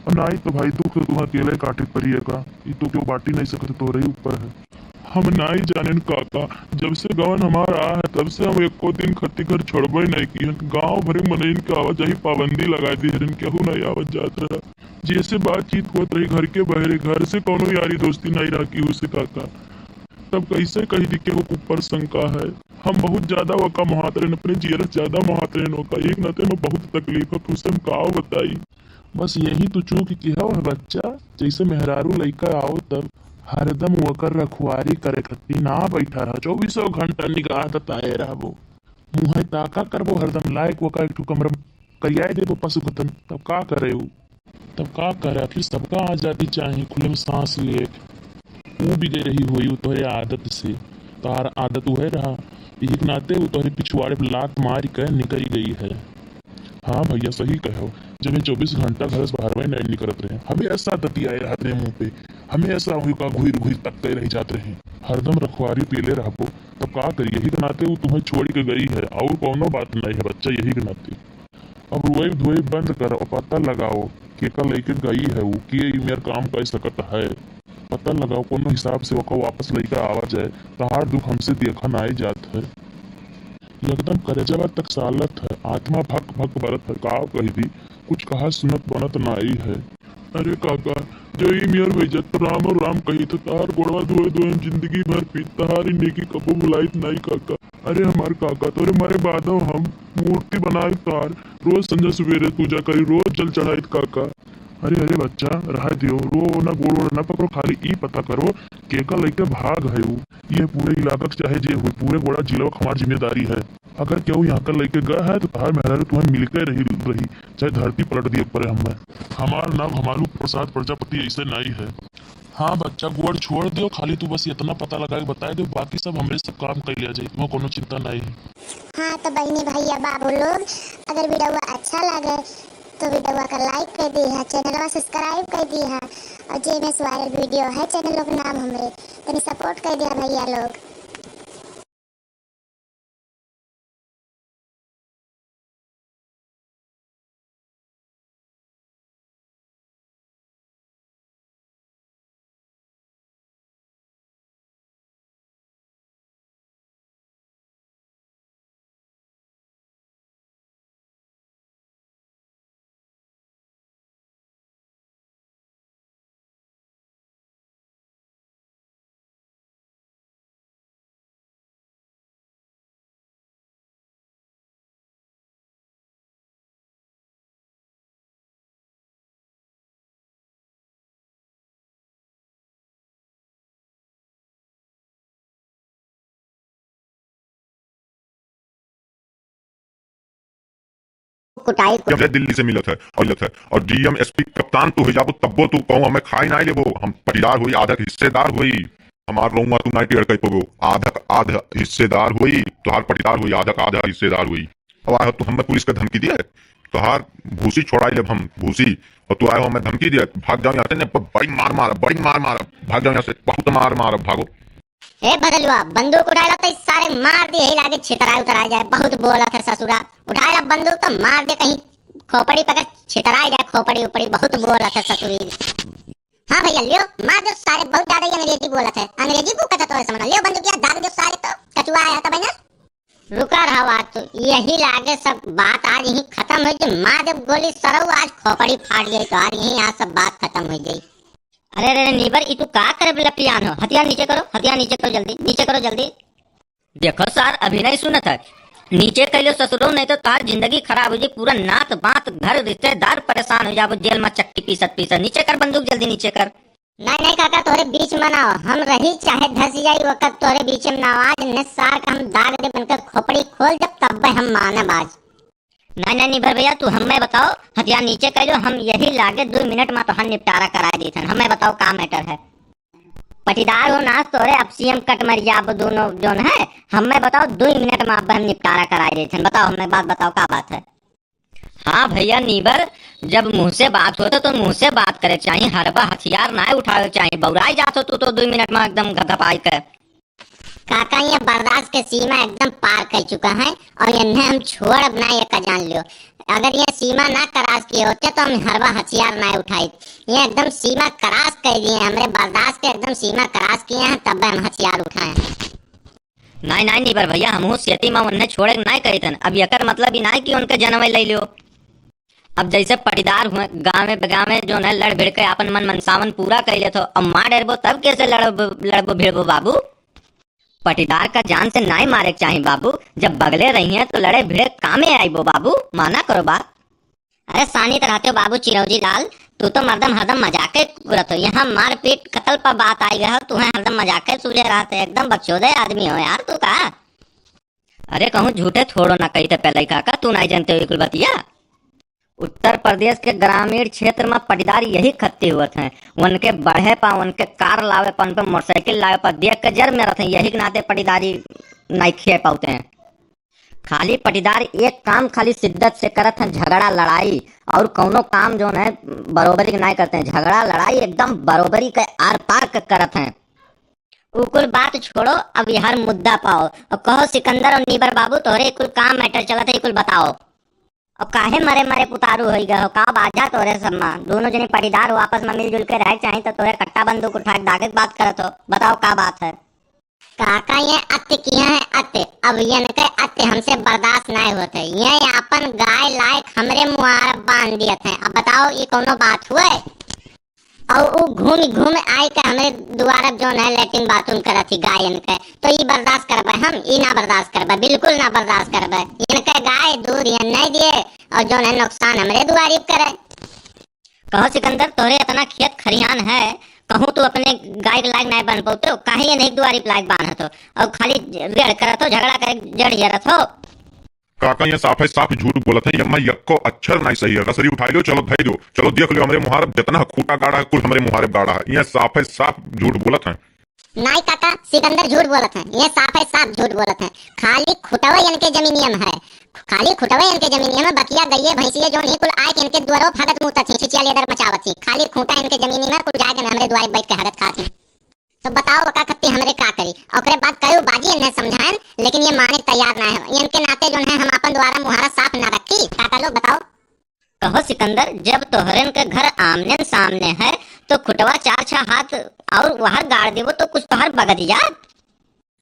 और नाई तो भाई, दुख तो तुम्हें अकेले काटे पड़ी है का, ई तो क्यों बाटी नहीं सकते, तोरे ही ऊपर है। हम नाई जानेन काका, जब से गवन हमार आ है, तब से हम एको दिन खत्ती घर छोड़बे नहीं किहन। गांव भरे मनइन के आवाजाही पाबंदी लगा दी हरन, केहू नहीं आवत जात रहा। जैसे बातचीत होत रही घर के बहरे, घर से कौनो यारी दोस्ती नहीं रहा केहू से काका। तब कैसे कही दी केहू के ऊपर शंका है? हम बहुत ज्यादा वका मोहात रहन, अपने जियरा से ज्यादा मोहात रहन वका। एक नाते में बहुत तकलीफ है, खुश हम का बताई। बस यही तो चूक किहा है बच्चा, जैसे मेहरारू लइका आओ तब हरदम वकर रखवारी करे खत्ती ना बैठा रहा, चौबीसों घंटा निगाह तताए रहबो। मुँहे ताका करबो हरदम, लायक वका एक ठो कमरा में करियाए देबो पशु खतन, तब का करे उ? तब का करे? आखिर सबका आजादी चाही खुले में सांस लिए। ऊ बिगड़ रही होई उ तोहरे आदत से, तोहार आदत उहे रहा, यही के नाते उ तोहरे पिछुआड़े पे लात मार के निकल गई है। हाँ भैया, सही कहो, जब ये चौबीस घंटा घर से बाहर में नहीं निकलत रहे, हमेशा दतियाए रहत रहे मुंह पे, हमेशा वही का घुर घुर तकते रह जात रहे। हरदम रखवारी पेले रहबो, तब का करी? यही के नाते उ तुम्हें छोड़ के गई है, और कौनो बात नहीं है बच्चा, यही के नाते। अब रोए धोए बंद करो, पता लगाओ केका लइके गई है उ, के ई मेर काम कर सकत है। पता लगाओ, कोनो हिसाब से ओका वापस लइके आवा जाए। तहार दुख हमसे देखा नाई जात है। एकदम करेजवा तक सालत है, आत्मा भक भक बरत है। का कह दी, कुछ कहा सुनत बनत नाई है। अरे काका, जो ई मेर हो जात तो राम और राम कही तो तहार गोड़वा धोए धोए हम जिंदगी भर पीत, तहारी नेकी कबो भुलाइत नाई काका। अरे हमार काका, तोरे मरे बादो हम मूर्ति बनाए तोहार, रोज संझा सुबेरे पूजा करी, रोज जल चढ़ाइत काका। अरे, अरे बच्चा, रहा दियो, रो ना, गोड़ वोड़ ना पकड़ो, खाली ई पता करो केका लइके भाग है उ। ये पूरे इलाका के चाहे जे हो, पूरे गोड़ा जिला के हमार जिम्मेदारी है। अगर केहू यहाँ का लइके गए है तो तहार मेहरारू तुम्हें मिलके रही, रही, चाहे धरती पलट दिए पड़े हमें। हमार नाम हमालू प्रसाद प्रजापति ऐसे नाई है। हाँ बच्चा, गोड़ छोड़ दियो, खाली तू बस इतना पता लगा के बता दो, बाकी सब हमरे सब काम कर लिया जाए, तुम्हें कोनो चिंता नहीं है। हाँ तो बहिनी भैया बाबू लोग, अगर वीडियो अच्छा लगे तो वीडियो का लाइक कर दिहा, चैनलवा सब्सक्राइब कर दिहा, और जे में वायरल वीडियो है चैनल के नाम हमरे, तनी सपोर्ट कर दिहा भैया लोग। कुटाई, कुटाई। जब दिल्ली से मिलत है और मिलत है और डीएम एसपी कप्तान तू हो जाबो, तब्बो तू कहूँ हमें खाई नाई लेबो। हम पटीदार होई, आधक हिस्सेदार होई। हमार रउआ तू नाई टेढ़ कई पबो, आधक आध हिस्सेदार होई, तोहार पटीदार होई, आधक आध हिस्सेदार होई। अब आए हो तू हमें पुलिस का धमकी दिए, तोहार भूसी छोड़ाई लेब हम, भूसी, और तू आए हो हमें धमकी दिए, भाग जाओ यहाँ से, नहीं, ब-, बड़ी मार मार, बड़ी मार मार, भाग जाओ यहाँ से, बहुत मार मार, भागो। ए भदलुआ, बंदूक उठाए ला तो इस सारे मार दे, यही लागे छितराई उतराई जाए, बहुत बोलत है ससुरा। उठाए ला बंदूक तो मार दे, कहीं खोपड़ी पकड़ छितराई जाए, खोपड़ी उपड़ी, बहुत बोलत है ससुरी। हाँ भैया, लियो, मार दो सारे, बहुत ज्यादा ही अंग्रेजी बोलत है। अंग्रेजी को कहता तो समझ लियो, बंदूकिया दाग दो सारे, तो कचुआ आया था भैया। रुका रहा बात तो, यही लागे सब बात आज यहीं खत्म हो जाए। मार दे गोली सरऊ, आज खोपड़ी फाट जाए, तो आज यहीं आज सब बात खत्म हो जाए। अरे, अरे, अरे, नीबर, ई तू का करे लपियान हो? हथियार नीचे करो, हथियार नीचे करो जल्दी, नीचे करो जल्दी। देखो सार, अभी नहीं सुनत है, नीचे कह लो ससुरो, नहीं तो तार जिंदगी खराब हो जाए, पूरा नात बात घर रिश्तेदार परेशान हो जाबो, जेल में चक्की पीसत पीसत। नीचे कर बंदूक, जल्दी नीचे कर। नहीं, नहीं काका, तोरे बीच में ना हो, हम रही चाहे धस जाई, वक्त तोरे बीच में ना हो। आज ने सार का हम दाग दे बनकर खोपड़ी खोल, जब तब हम मानब आज। नहीं, नहीं, निभर भैया, तू हमें बताओ, हथियार नीचे कर लो, हम यही लागे दो मिनट में तोहार निपटारा कराए देथन। हमें बताओ का मैटर है? पटीदार हो नास तोरे, अब सीएम कट मर जाब दोनों जोन है। हमें बताओ, दो मिनट में अब हम निपटारा कराए देथन। बताओ, हमें बात बताओ, का बात है? हाँ भैया नीबर, जब मुँह से बात होत है तो मुँह से बात करे चाहिए, हरबा हथियार ना उठावे चाहिए। बौराई जात हो तू तो दो मिनट में एकदम घपघपाई के। काका, ये बर्दाश्त के सीमा एकदम पार कर चुका है और इन्हें हम छोड़ब ना, ये का जान लियो। अगर ये सीमा ना क्रॉस किए होते तो हम हरबा हथियार ना उठाइत। ये एकदम सीमा क्रॉस कर दिए, हमरे बर्दाश्त के एकदम सीमा क्रॉस किए हैं, तब हम हथियार उठाए हैं। नाई, नाई, नीबर भैया, हमहू सेती में उन्हें छोड़े के नाई कहितन। अब एकर मतलब ई नाई कि उनके जनवे ले लियो। अब जैसे पटीदार हुए, गाँवे बेगावे जोन है लड़ भिड़ के आपन मन मनसावन पूरा कर लेत हो, अब मार डरबो तब कैसे लड़ब-, लड़बो भिड़बो बाबू? पटीदार का जान से नाई मारे के चाही बाबू, जब बगले रही हैं तो लड़े भिड़े कामे आइबो बाबू, माना करो बात। अरे सानी तो रहते हो बाबू चिरौजी लाल, तू तो मर्दम हरदम मजाके करत हो, यहाँ मारपीट कतल पर बात आई गया हो, तू है हरदम मजाके सूझे रहते, एकदम बकचोदे आदमी हो यार तू का। अरे कहूँ झूठे थोड़ो ना कही थे पहले ही काका, तू नाई जानते हो ये कुल बतिया। उत्तर प्रदेश के ग्रामीण क्षेत्र में पटीदार यही खत्ती हुअत हैं। उनके बढ़े पा, उनके कार लावे पा, उनके मोटरसाइकिल लावे पा, देख के जर में रहते हैं, यही के नाते पटीदारी नाई खिए पाते हैं। खाली पटीदार एक काम खाली शिद्दत से करत हैं, झगड़ा लड़ाई, और कौनो काम जोन है बरोबरी के नाई करते हैं। झगड़ा लड़ाई एकदम बरोबरी के आर पार के करत हैं। उ कुल बात छोड़ो, अब यार मुद्दा पाओ। अब कहो सिकंदर और नीबर बाबू, तोहरे कुल काम मैटर चलत है, कुल बताओ। अब काहे मरे मरे पुतारू होई गए हो? का बात जा तोरे सब में? दोनों जने पटीदार हो, आपस में मिलजुल के रहे के चाही, तो तोरे कट्टा बंदूक उठा के दागे के बात करत हो। बताओ का बात है? काका, ये अत्य किया है अत्य। अब इनके अत्य हमसे बर्दाश्त नाय होत है। ये आपन गाय लायक हमरे मुहारब बांध दियत है। अब बताओ, ये कौनो बात हुए? और उ घूम घूम आए के हमरे दुआरब जोन है लेटरिन बाथरूम करत ही गाय इनके, तो ई बर्दाश्त करबे हम? ई ना बर्दाश्त करबे, बिल्कुल ना बर्दाश्त करबे। इनके गाय दूध ये नहीं दिए और जोन है नुकसान हमरे दुआरी पे करे। कहो सिकंदर, तोहरे इतना खेत खरिहान है, कहूँ तू अपने गाय के लायक नहीं बन पौते हो, काहे ये नहीं दुआरी पे लायक बांधत हो और खाली रेड़ करत हो, झगड़ा करे जड़ जरत हो? काका, ये साफे साफ झूठ बोलत है, यम्मा यक्को अक्षर नाई सही है। रसरी उठाई लो, चलो धई दो, चलो देख लो, हमरे मुहारब जितना खूटा गाड़ा है, कुल हमरे मुहारब गाड़ा है। ये साफे साफ झूठ बोलत है। नाई काका, सिकंदर झूठ बोलत है, ये साफे साफ झूठ बोलत है। खाली खुटवे इनके जमीनिया में है, खाली खुटवे इनके जमीनिया में, बकिया गइये भैंसिये जोन ही कुल आए के इनके दुआरो भागत मुतत ही, छिचिया लेदर मचावत ही। खाली खूटा इनके जमीनिया में, कुल जाके हमरे दुआरे बैठ के हगत खात ही। तो बताओ, ओका खत्ती हमरे का करी? ओकरे बाद कयो बाजी इन्हें समझाएन, लेकिन ये माने तैयार ना है। इनके नाते जोन है, हम आपन दुआरा मुहारा साफ ना रखी। काका लोग बताओ। कहो सिकंदर, जब तोहरन के घर आमने सामने है, तो खुटवा चार छह हाथ और वहार गाड़ देबो, तो कुछ तोहर बगद जात?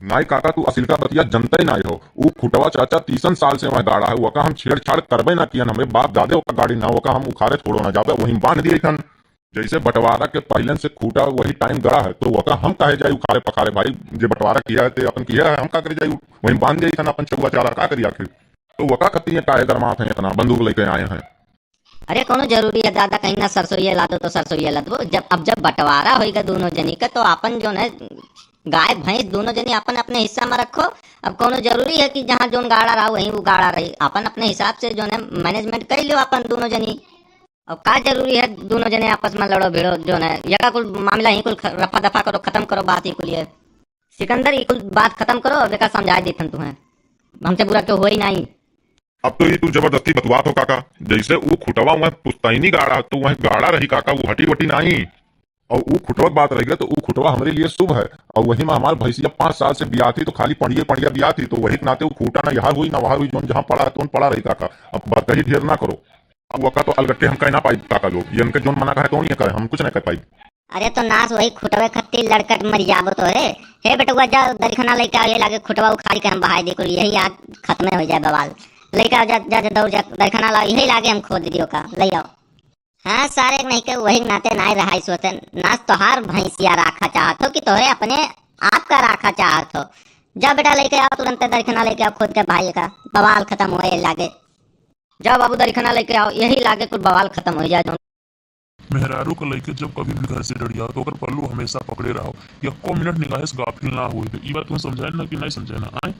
नाई काका, तू असिलका बतिया जनते नाई हो। ऊ खुटवा चाचा तीसन साल से वह गाड़ा है, वका हम छेड़छाड़ करबे ना कियन। हमरे बाप दादे ओका गाड़ी ना, वका हम उखाड़े थोड़ो ना जाबे, वहीं बांध दिए खन। जैसे बंटवारा के पहिलन से खूटा वही टाइम गड़ा है, तो वका हम काहे जाई उखाड़े पखाड़े भाई? जे बंटवारा किया है, ते अपन किया है, हम का करे जाई? वहीं बांध जाई इतना अपन चौवा चारा, का करी आखिर? तो वका खत्ती है काहे गरमात हैं इतना, बंदूक लेके आए हैं। अरे कोनो जरूरी है दादा, कहीं ना सरसोइये लादो तो सरसोइये लादो। जब, अब जब बंटवारा होइगा दोनों जनी का, तो अपन जोन है गाय भैंस दोनों जनी अपन अपने हिस्सा में रखो। अब कौनो जरूरी है कि जहाँ जोन गाड़ा रहा वहीं वो गाड़ा रही, अपन अपने हिसाब से जोन है management कर लियो अपन दोनों जनी। अब का जरूरी है दोनों जने आपस में लड़ो भिड़ो, जोन है यका कुल मामला ही कुल ख-, रफा दफा करो, खत्म करो बात ही कुल ये। सिकंदर, ई कुल बात खत्म करो, अब एका समझाए देथन तुहें, हमसे बुरा क्यों होई नाई। अब तो ई तू जबरदस्ती बतवात हो काका, जैसे ऊ खुटवा वह पुस्तैनी गाड़ा, तो वह गाड़ा रही काका, वो हटी वटी नाई। और ऊ खुटवा के बात रह गया, तो ऊ खुटवा हमरे लिए शुभ है, और वही में हमार भैंसिया पाँच साल से बियात ही, तो खाली पड़िए पड़िया बियात ही, तो वही के नाते ऊ खूटा ना यहाँ हुई ना वहाँ हुई, जोन जहाँ पड़ा है तो पड़ा रही काका। अब बात कही ढेर ना करो। अब वका तो अलगट्टे हम कह ना पाई काका लोग, ये इनके जोन मना कहे तो ये करे, हम कुछ नहीं कर पाई। अरे तो नास वही खुटवे खत्ती लड़कट मर जाबो तो रे। हे बेटुआ, जा दरिखना लेके आ, ये लागे खुटवा उखाड़ी के हम बहाई दे कुल, यही आग खत्म हो जाए बवाल। लेके आओ, जा, जा, जा, दौड़ जा, दरिखना लाओ, यही लागे हम खोद दियो का, ले आओ। हाँ सारे, नहीं के वही नाते नाई रहाई सोते। नास तोहार भैंसिया राखा चाहत हो कि तोहरे अपने आप का राखा चाहत हो? जा बेटा लेके आओ, तुरंत दरिखना लेके आओ, खोद के भाई का बवाल खत्म होए लागे। जाओ बाबू दरिखना लेके आओ, यही लागे कुल बवाल खत्म हो जाए। मेहरारू को लेके जब कभी भी घर से डरियाओ तो ओकर पल्लू हमेशा पकड़े रहो, यक्को मिनट निगाहे से गाफिल ना होए। तो ई बात तुम समझाए ना कि नहीं समझाए ना, आए?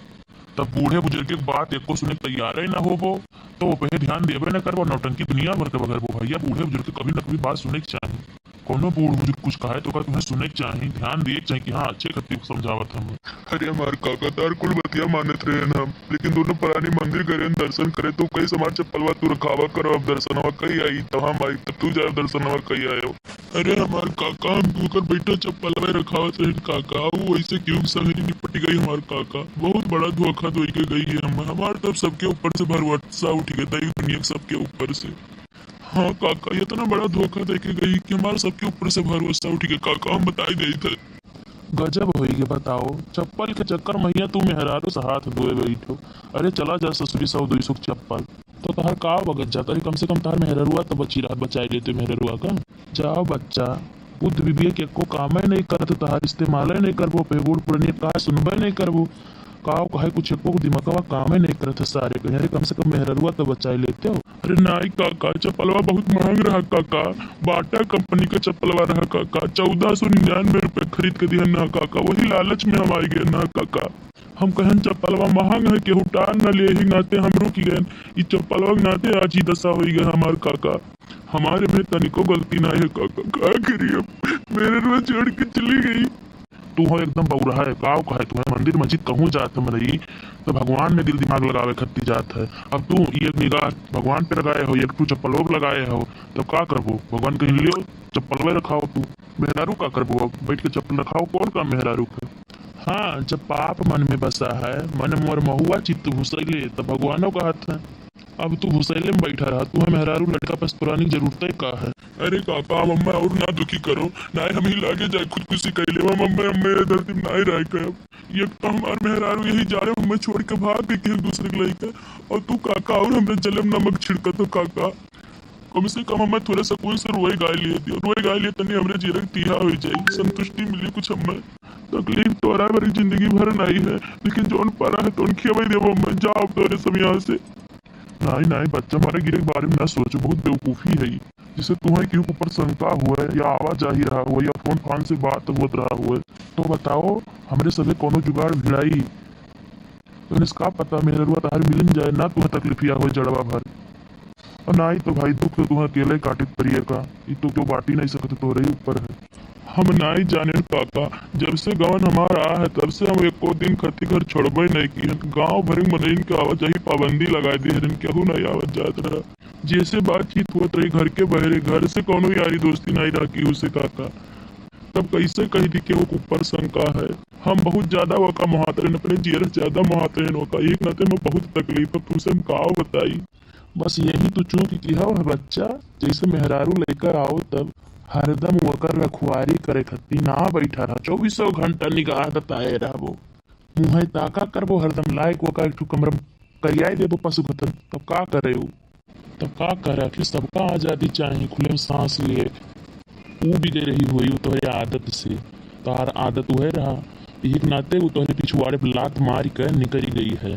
तब बूढ़े बुजुर्ग के बात एको सुने के तैयार ही ना होबो, तो वो पे ध्यान देबे ना करबो, नौटंकी दुनिया भर के बगरबो। भैया, बूढ़े बुजुर्ग के कभी ना कभी बात सुने के चाही। कोनो बूढ़ बुजुर्ग कुछ कहे तो ओकर तुम्हें सुने के चाही, ध्यान दिए के चाही कि हाँ, अच्छे खत्ती को समझावत हम। अरे हमार काका, तार कुल बतिया मानत रहे हम, लेकिन दोनों परानी मंदिर गए दर्शन करे, तो कई समाज चप्पलवा तू रखावा करो, अब दर्शनवा कई आई, तब हम आई, तब तू जाए दर्शनवा कई आयो। अरे हमार काका, हम तू कर बैठो चप्पलवा रखावत रहे काका, वो वैसे क्यों संगरी निपट गई हमार काका, बहुत बड़ा धोखा दो के गई है हम, हमार तब सबके ऊपर से भरोसा उठ गया, दैव दुनिया के सबके ऊपर से। हाँ काका, इतना बड़ा धोखा दे के गई कि हमार सबके ऊपर से भरोसा उठ गया काका, हम बताई देई थे। गजब होई के बताओ, चप्पल के चक्कर में तू मेहरारू से हाथ धोए बैठो। अरे चला जा ससुरी सौ दुई सौ के चप्पल। तो तहार का बगत जात? अरे कम से कम तहार मेहररुआ तो बची रहत, बचाई लेते मेहररुआ का। जाओ बच्चा, बुद्ध विवेक एको कामे नहीं करत, तहार इस्तेमाले नहीं करबो, पे बूढ़ पुरनिया का सुनबे नहीं करबो। काव कहे कुछ एको दिमागवा कामे नहीं करत है सारे के। अरे कम से कम मेहररुआ तो बचाई लेते हो। अरे नाई काका, चप्पलवा बहुत महंग रहा काका, बाटा कंपनी का चप्पलवा रहा काका, चौदह सौ निन्यानवे रुपये खरीद के दिहन ना काका, वही लालच में हम आई गए ना काका। हम कहन चप्पलवा महंग है, केहू टार न ले, यही नाते हम रुक गए। ई चप्पलवा के नाते आज ई दशा होई गए हमार काका। हमारे में तनिको गलती ना है काका, का करी अब, मेहररुआ छोड़ के चली गई। तू हो एकदम बौरा है, काव कहे तू है, मंदिर मस्जिद कहूँ जात है मनई, तो भगवान में दिल दिमाग लगावे खत्ती जात है। अब तू एक निगाह भगवान पे लगाए हो, एक ठू चप्पलों पे लगाए हो, तब का करबो? भगवान कहीं लियो, चप्पलवे रखाओ तू। मेहरारू का करबो? अब बैठ के चप्पल रखाओ, कौन काम मेहरारू के? हाँ, जब पाप मन में बसा है, मन मोर महुआ चित्त भुसैले, तब भगवानो कहत है। अब तू भुसैले में बैठा रहा, तू है मेहरारू लड़का पस्तुरानी जरूरत है का है? अरे काका, मम्मा और ना दुखी करो, ना हम ही लागे जाए खुदकुशी कर लेवा। मम्मा, मम्मा ये धरती में ना ही रह के। अब एक तो हमार मेहरारू यही जा रहे, मम्मा छोड़ के भाग गई कि एक दूसरे के लइका, और तू काका और हमरे जलम नमक छिड़कत हो काका। कम से कम हमें थोड़े सुकून से रोए गाय लिए दियो, रोए गाय लिए तनी हमरे जीरक तीहा हो जाए, संतुष्टि मिली कुछ हमें। तकलीफ तोरा भरी जिंदगी भर नहीं है, लेकिन जौन परा है तौन खियावे देबो मैं। जाओ अब तोरे सब यहाँ से। नाई, नाई, बच्चा मारे गिरे के बारे में ना सोचो, बहुत बेवकूफ़ी है ई। जैसे तुम्हें केहू के ऊपर शंका हुए या आवाजाही रहा हुए या फोन फान से बात होत रहा हुए, तो बताओ, हमरे सभे कोनो जुगाड़ भिड़ाई। तो इसका पता मेहररुआ तहार मिलिन जाए, ना तुम्हें तकलीफिया होए जड़वा भर। और नाई तो भाई, दुख तो तुम्हें अकेले काटे परिए का, ई तो क्यों बाटी नहीं सकते, तोरे ही ऊपर है। हम नाई जाने काका, जब से गवन हमार आ है, तब से हम एको दिन खती घर छोड़बे नहीं की हन। गांव भर में मनइन के आवाजाही पाबंदी लगाए दे हन, केहू नहीं आवत जात रहा। जैसे बातचीत होत रही घर के बहरे, घर से कौनो यारी दोस्ती नहीं रहा केहू से काका। तब कैसे कह दी कि वो ऊपर शंका है? हम बहुत ज्यादा वका मुहातरन, अपने जियर से ज्यादा मुहातरन वका। एक नाते में बहुत तकलीफ है, तुमसे हम काव बताई। बस यही तो चूक किहा है बच्चा, जैसे मेहरारू लेकर आओ तब हरदम वकर रखवारी करे खत्ती ना बैठा रहा, चौबीसों घंटा निगाह बताए रहबो। मुँहे ताका करबो हरदम, लायक वका एक ठो कमरा करियाए देबो पशु खतन, तब का करे उ? तब का करे? आखिर सबका आजादी चाही, खुले में सांस लिए। ऊ भी दे रही हुई उ तोहरे आदत से, तार आदत उहे रहा, यही के नाते उ तोहरे पिछुआड़े पे लात मार के निकरी गई है।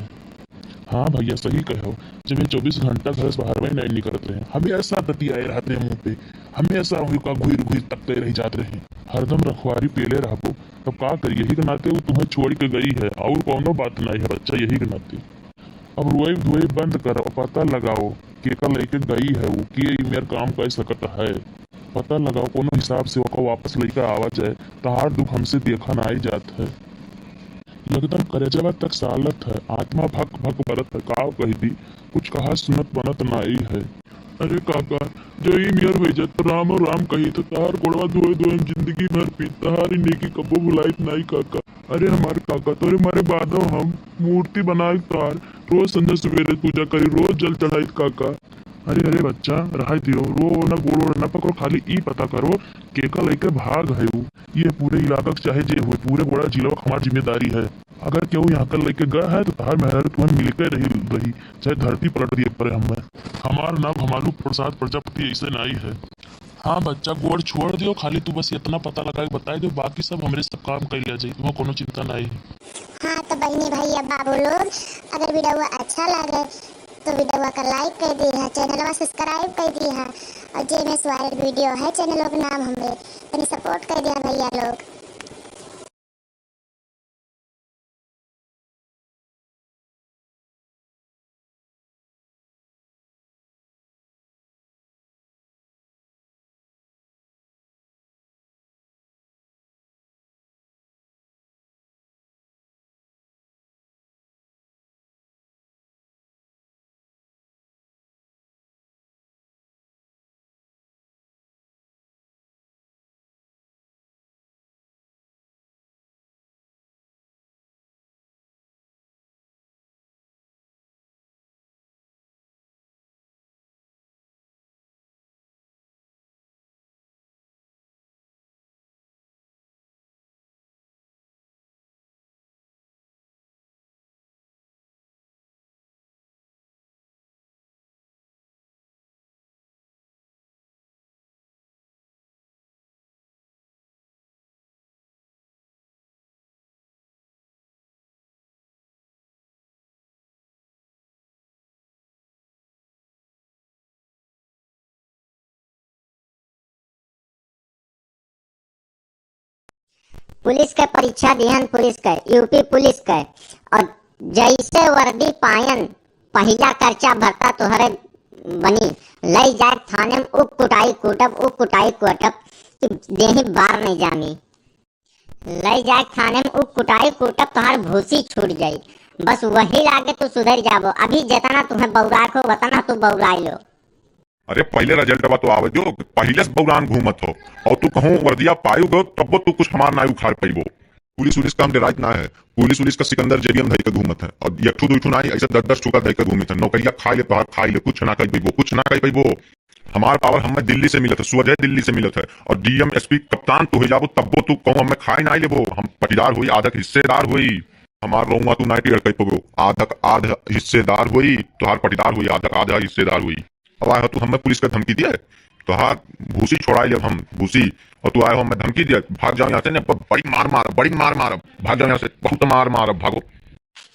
हाँ भैया, सही कहो, जब ये चउबीस घंटा घर से बाहर नहीं निकलत रहे, हमेशा बतियाए रहते हैं मुंह पे, हमेशा वही का घुर घुर तकते रह जात रहे। हरदम रखवारी पेले रहबो, तब का करी? यही के नाते वो तुम्हें छोड़ के गई है, और कौनो बात नहीं है बच्चा, यही के नाते। अब रोए धोए बंद कर और पता लगाओ, केका लेके गई है वो, के ई मेर काम कर सकत है। पता लगाओ, कोनो हिसाब से ओका वापस लेके आवा जाए, तहार दुख हमसे देखा नाई जात है। एकदम करेजवा तक सालत है, आत्मा भक भक बरत है, का कह दी, कुछ कहा सुनत बनत नाई है। अरे काका, जो ई मेर होई जात, राम राम कही तो तहार गोड़वा धोए धोए हम जिंदगी भर पी, तहारी नेकी कबो भुलाइत नाई काका। अरे हमार काका, तोरे मरे बादो हम मूर्ति बनाई तोहार, रोज संझा सुबेरे पूजा करी, रोज जल चढ़ाई काका। अरे, अरे बच्चा, रहाई दियो, रो ना, गोड़ ओड़ ना पकड़ो, खाली ई पता करो, केका लइके भाग है उ। ये पूरे इलाका के चाहे जे होए, पूरे गोड़ा जिलवा के हमार जिम्मेदारी है। अगर केहू यहाँ कर लइके गए है, तो तहार मेहरारू तुहन मिलके रही, रही, चाहे धरती पलट दिए पड़े हमें। हमार नाम हमालू प्रसाद प्रजापति ऐसे नाई है। हाँ बच्चा, गोड़ छोड़ दियो, खाली तू बस इतना पता लगा के बताई दो, बाकी सब हमरे सब काम कर लिया जाई, तुम्हें कोनो चिंता नाई है। हाँ तो बहनी भैया बाबू लोग, अगर वीडियो अच्छा लगे तो वीडियो का like कर दिहा, चैनलवा subscribe कर दिहा, और जे में वायरल वीडियो है चैनल लोग नाम हमरे, तनी support कर दिहा भैया लोग। पुलिस के परीक्षा दिहन, पुलिस के, यूपी पुलिस के, और जैसे वर्दी पायन, पहिला कर्चा भरता तोहरे बनी, लई जाए थाने में उ कुटाई कूटब, उ कुटाई कूटब कि देही बार नहीं जामी। लई जाए थाने में उ कुटाई कूटब, तोहार भूसी छूट जाई। बस वही लागे तू सुधर जाबो। अभी जितना तुम्हें बौराए को, उतना तू बौराई लो। अरे पहिले result बा तो आवे दो, पहिले से बौरान घूमत हो। और तू कहूँ वर्दिया पायु गो, तब्बो तू कुछ हमार नाई उखाड़ पइबो। पुलिस उलिस का हम डेराइत ना है। पुलिस उलिस का सिकंदर जेबी में धई के घूमत है। और एक ठू दुई ठू नाई, ऐसे दस दस ठू का धई के घूमत है। नौकरिया खाई ले तोहार, खाई ले, कुछ ना कर पइबो, कुछ ना कर पइबो। हमार power हमें दिल्ली से मिलत है, स्वजय दिल्ली से मिलत है। और डीएम एसपी कप्तान तू हो जाबो, तब्बो तू कहूँ हमें खाए ना लेबो। हम पटीदार होई, आधक हिस्सेदार होई। हमार रउआ तू नाई टेढ़ कर पइबो, आधक आध हिस्सेदार होई, तोहार पटीदार होई, आधक आध हिस्सेदार होई। अब आए हो तू हमें पुलिस का धमकी दिया है, तोहार भूसी छोड़ाई लेब हम, भूसी, और तू आए हो हमें धमकी दिया, भाग जाओ यहाँ से, नहीं, ब-, बड़ी मार मार, बड़ी मार मार, भाग जाओ यहाँ से, बहुत मार मार, भागो।